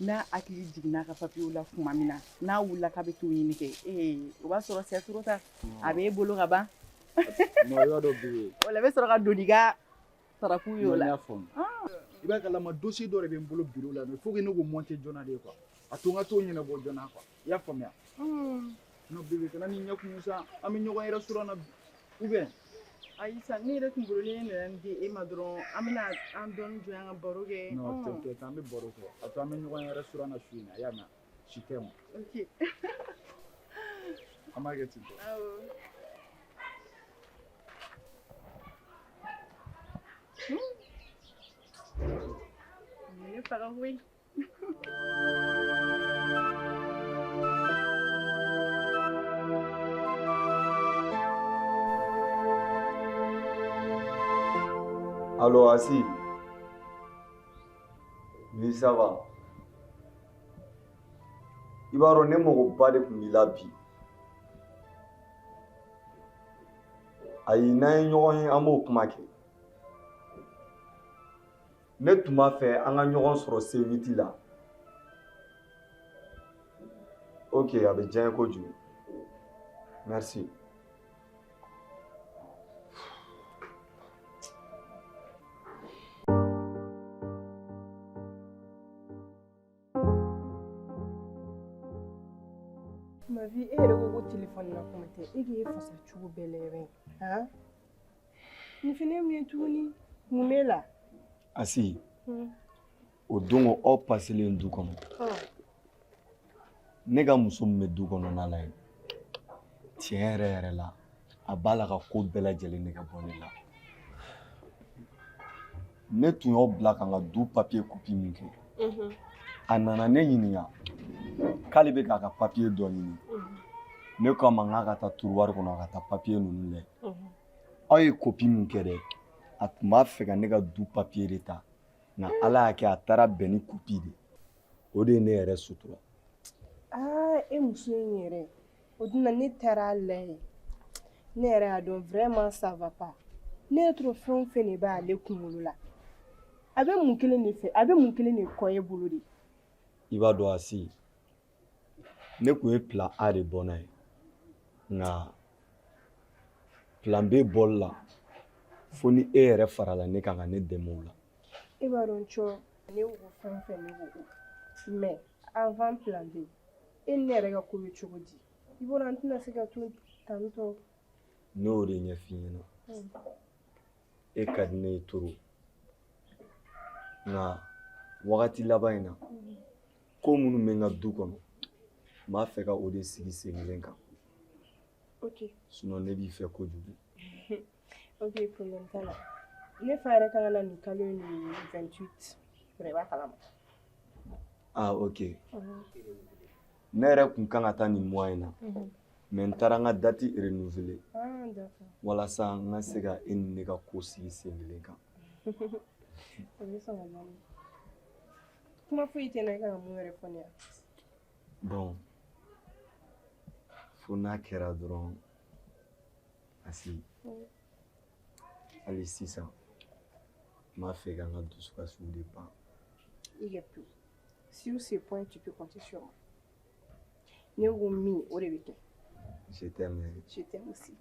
n'a hakili jiginna a ka papiyew la tuma min na, n'a wulila k'a bɛ t'o ɲini kɛ, ee, o b'a sɔrɔ c'est trop tard. A b'e bolo ka ban. Non, i b'a dɔn bébé. O la i bɛ sɔrɔ ka don n'i ka saraku ye o Non, n la. y'a faamu. I b'a kalama, dossier dɔ de bɛ n bolo bureau la, mais il faut que ne k'o monter joona de quoi. A to n ka t'o ɲɛnabɔ joona quoi. I y'a faamuya? Non bébé, kana n'i ɲɛ kumu sa. An bɛ ɲɔgɔn yɛrɛ sɔrɔ na ou bien? Ayi sa, ne yɛrɛ tun bolo ni ne nana nin di e ma dɔrɔn, an bɛna an dɔɔni jɔ yan ka baro kɛ. Non, t'inquiète, an bɛ baro kɛ. A to an bɛ ɲɔgɔn yɛrɛ sɔrɔ na su in na, i y'a mɛn? Je t'aime. Ok. An b'a kɛ ten tɔ. Awɔ. Nin ye ne faga koyi. Allo, Asi. Oui, ça va. I b'a dɔn ne magoba de tun b'i la bi. Ayi, n'an ye ɲɔgɔn ye, an b'o kuma kɛ. Ne tun b'a fɛ an ka ɲɔgɔn sɔrɔ C8 la. Ok, a bɛ diya n ye kojugu. Merci. Ma vie, e yɛrɛ ko ko telefɔni na kuma tɛ, e k'e fasa cogo bɛɛ la yɛrɛ han, nin fɛnɛ ye mun ye tuguni? Mun b'e la? Asi, o don ko aw paselen du kɔnɔ. Ne ka muso min bɛ du kɔnɔna la yen, tiɲɛ yɛrɛ yɛrɛ la, a b'a la ka ko bɛɛ lajɛlen nege bɔ ne la. Ne tun y'aw bila ka n ka du papier copie min kɛ. A nana ne ɲininka k'ale bɛ k'a ka papier dɔ ɲini. Ne ko a ma n k'a ka taa tiroir kɔnɔ, a ka taa papier ninnu lajɛ. Aw ye copie min kɛ dɛ, a tun b'a fɛ ka ne ka du papier de ta. Nka Ala y'a kɛ a taara bɛn ni copie de ye. O de ye ne yɛrɛ sutura. Aa, e muso in yɛrɛ, o dun na ne taara a lajɛ, ne yɛrɛ y'a dɔn vraiment ça va pas. Ne yɛrɛ tora fɛn o fɛn de b'ale kunkolo la, a bɛ mun kelen de fɛ, a bɛ mun kelen de kɔ e bolo de? I b'a dɔn Asi, ne tun ye plan A de bɔ n'a ye, nka plan B bɔli la, fo ni e yɛrɛ farala ne kan ka ne dɛmɛ o la. E b'a dɔn cɔ, ne ko fɛn o fɛn, ne ko o, mais avant plan B, e ni ne yɛrɛ ka ko bɛ cogo di? I b'a dɔn an tɛna se ka to tan tɔ. Ne y'o de ɲɛf'i ɲɛna. E ka di ne ye trop. Nka wagati laban in na, ko minnu bɛ n ka du kɔnɔ, n b'a fɛ ka o de sigi sen kelen kan. Ok. Sinon ne b'i fɛ kojugu. Ok, problème t'a la. Ne fa yɛrɛ kan ka na nin kalo in le 28. I b'a kalama. Ah, ok. Ne yɛrɛ kun kan ka taa nin mois in na. Mais n taara n ka date renouveler. Ah, d'accord. Walasa n ka se ka e ni ne ka ko sigi sen kelen kan. O bɛ sɔn ka diya ne ye. Kuma foyi tɛ n na i kan ka mun wɛrɛ fɔ ne ye. Bon, fo n'a kɛra dɔrɔn, Asi, hali sisan, n b'a fɛ ka n ka dusukasiw de ban. I kɛ pewu. Sur ce point, tu peux compter sur moi. Ne ko min, o de bɛ kɛ. Je t'aime. Je t'aime aussi.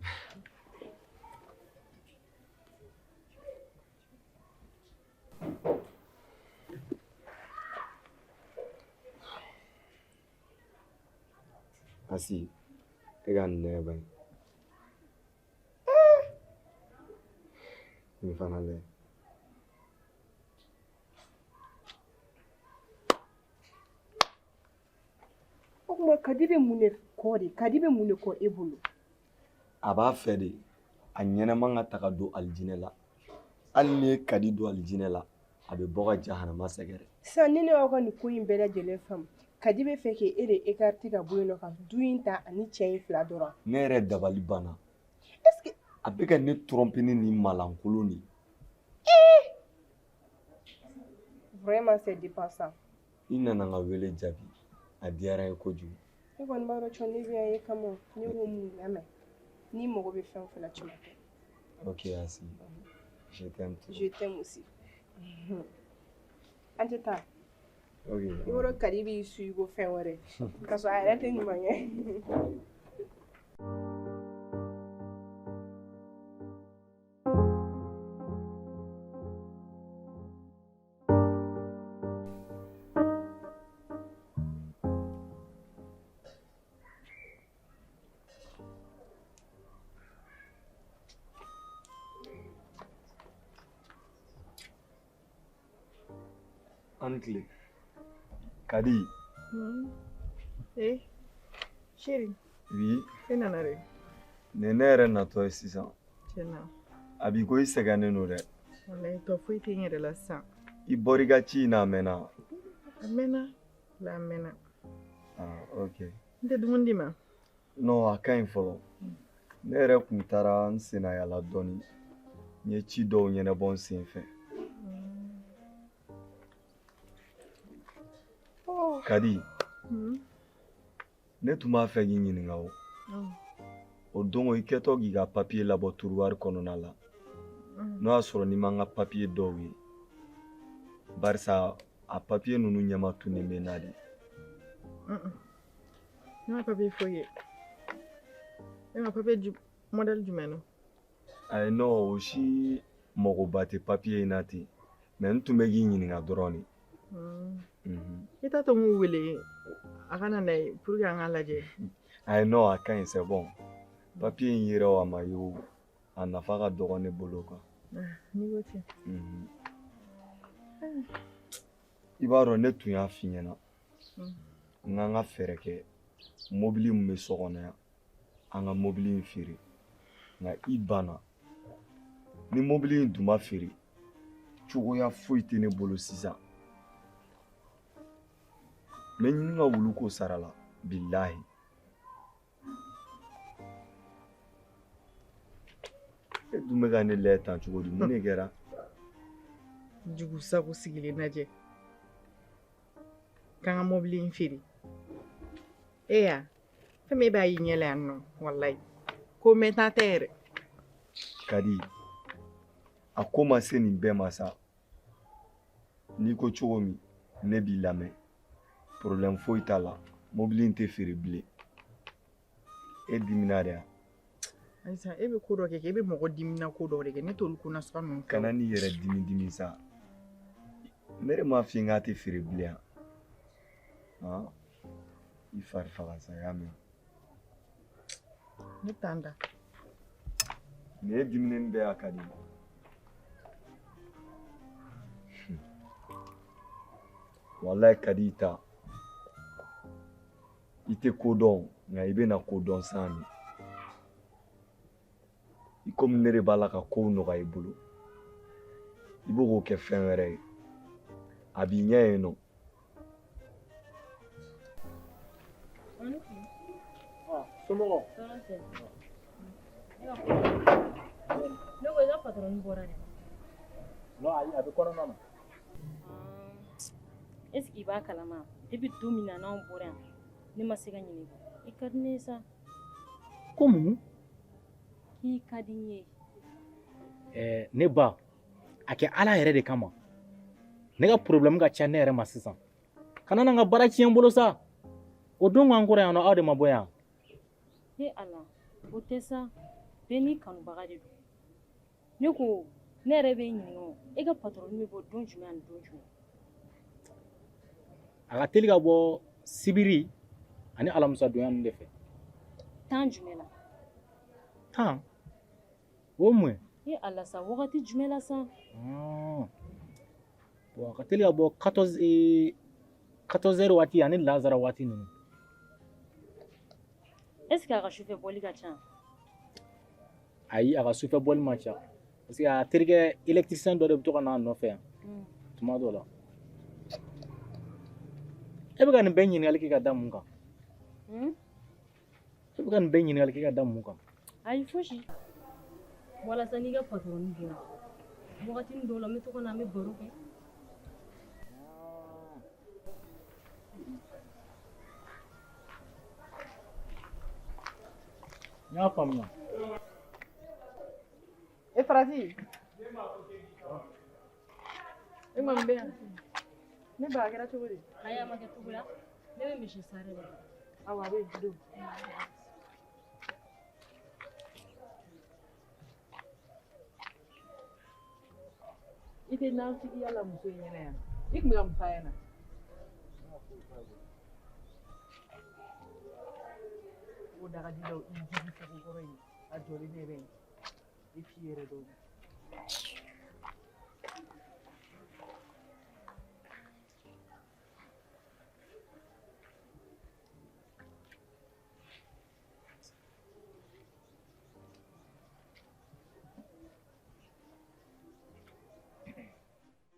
Asi, e ka nin lajɛ bani. Nin fana lajɛ. O tuma Kadi bɛ mun de kɔ de? Kadi bɛ mun de kɔ e bolo? A b'a fɛ de a ɲɛnama ka ta ka don alijinɛ la. Hali n'i ye Kadi don alijinɛ la, a bɛ bɔ ka jahanama sɛgɛrɛ. Sisan ni ne y'aw ka nin ko in bɛɛ lajɛlen faamu, Kadi bɛ fɛ k'e de écarter ka bɔ yen nɔ ka du in ta ani cɛ in fila dɔrɔn. Ne yɛrɛ dabali banna. Est-ce que a bɛ ka ne tromper ni nin malankolon de ye. Vraiment, c'est dépassant. I nana n ka wele jaabi, a diyara n ye kojugu. Ne kɔni b'a dɔn cɔ ne bɛ yan e kama, ne ko mun lamɛn, n'i mago bɛ fɛn o fɛn la, tu m'appelles. Ok Asi, je t'aime trop. Je t'aime aussi. An tɛ taa. Ok. I b'a dɔn Kadi b'i su i ko fɛn wɛrɛ, k'a sɔrɔ a yɛrɛ tɛ ɲuman kɛ. An tile. Kadi. Eh, chéri. Oui. E nana dɛ. Nin ne yɛrɛ natɔ ye sisan. Tiɲɛ na. A b'i ko i sɛgɛnnen don dɛ. Walayi tɔ foyi tɛ n yɛrɛ la sisan. I bɔr'i ka ci in na a mɛnna. A mɛnna. La a mɛnna. Ah, ok. N tɛ dumuni d'i ma? Non, a ka ɲi fɔlɔ. Ne yɛrɛ kun taara n senna yala dɔɔni. N ye ci dɔw ɲɛnabɔ n sen fɛ. Kadi, ne tun b'a fɛ k'i ɲininka o. O don i kɛtɔ k'i ka papiye labɔ tiroir kɔnɔna la. N'o y'a sɔrɔ n'i ma n ka papiye dɔw ye. Barisa a papiye ninnu ɲɛma tunnen bɛ n na de. Ne ma papiye foyi ye. E ma papiye modèle jumɛn don? Ayi non, o si magoba tɛ papiye in na ten. Mais n tun bɛ k'i ɲininka dɔrɔn de. I t'a to n k'u wele a ka na n'a ye pour que an k'a lajɛ. Ayi non, a ka ɲi, c'est bon. Papiye in yera o a ma ye o, a nafa ka dɔgɔ ne bolo quoi. N'i ko ten. I b'a dɔn ne tun y'a f'i ɲɛna. N k'an ka fɛɛrɛ kɛ mobili min bɛ so kɔnɔ yan, an ka mobili in feere. Nka i banna. Ni mobili in dun ma feere, cogoya foyi tɛ ne bolo sisan. N bɛ ɲini ka wulu ko sara la, bilahi. E dun bɛ ka ne lajɛ tan cogo di, mun de kɛra? Jugu sago sigilen lajɛ. K'an ka mobili in feere. E ya, fɛn min e b'a y'i ɲɛ la yan nɔ, walayi. Ko mɛnta tɛ yɛrɛ. Kadi, a ko ma se nin bɛɛ ma sa. N'i ko cogo min, ne b'i lamɛn. Problème foyi t'a la. Mobili in tɛ feere bilen. E dimina de ya? Ayisa, e bɛ ko dɔ kɛ, e bɛ mɔgɔ dimina ko dɔ de kɛ. Ne t'olu ko nasuguya ninnu fɛ. Kana n'i yɛrɛ dimi dimi sa. Ne de m'a f'i ye k'a tɛ feere bilen yan. Han? I fari faga sa, i y'a mɛn? Ne bɛ taa n da. Nin ye diminen bɛɛ y'a ka di. Walayi ka di i ta. I tɛ ko dɔn nka i bɛna ko dɔn san de. I komi ne de b'a la ka kow nɔgɔya i bolo. I b'o k'o kɛ fɛn wɛrɛ ye. A b'i ɲɛ yen nɔ. Somɔgɔw. Ne ko i ka patɔrɔni bɔra dɛ. Non, ayi, a bɛ kɔnɔna na. Est ce que i b'a kalama depuis don min na n'anw bɔra yan ne ma se ka ɲinɛ i kɔ. I ka di ne ye sa. Ko mun? K'i ka di n ye. Ɛɛ ne ba, a kɛ Ala yɛrɛ de kama. Ne ka problème ka ca ne yɛrɛ ma sisan. Kana na n ka baara tiɲɛ n bolo sa. O don k'an kɔrɔ yan nɔ, aw de ma bɔ yan. E Ala, o tɛ sa. Bɛɛ n'i kanubaga de don. Ne ko ne yɛrɛ bɛ ɲininka o, e ka patɔrɔni bɛ bɔ don jumɛn ani don jumɛn? A ka teli ka bɔ sibiri ani alamisadonya ninnu de fɛ. Temps jumɛn la? Temps? O ye mun ye? E Ala sa, wagati jumɛn la sa? Bon, a ka teli ka bɔ 14 heures waati ani lazara waati ninnu. Est ce que a ka sufɛ bɔli ka ca? Ayi, a ka sufɛ bɔli man ca. Parce que a terikɛ électricien dɔ de bɛ to ka n'a nɔfɛ yan tuma dɔ la. E bɛ ka nin bɛɛ ɲininkali kɛ ka da mun kan? E bɛ ka nin bɛɛ ɲininkali kɛ ka da mun kan? Ayi, fosi. Walasa n'i ka patɔrɔni bɔra wagatinin dɔw la, n bɛ to ka na, an bɛ baro kɛ. N y'a faamuya. E Farati. E ma n bɛ yan. Ne ba, a kɛra cogo di? Ayi, a ma kɛ cogo la. Ne bɛ misi sare la. Awɔ, a bɛ yen, don. I tɛ nafigiya la muso in ɲɛna yan. I tun bɛ ka mun f'a ɲɛna? O dagaji dɔ i jigi sago kɔrɔ in, a jɔlen ne bɛ yen. I t'i yɛrɛ dɔn.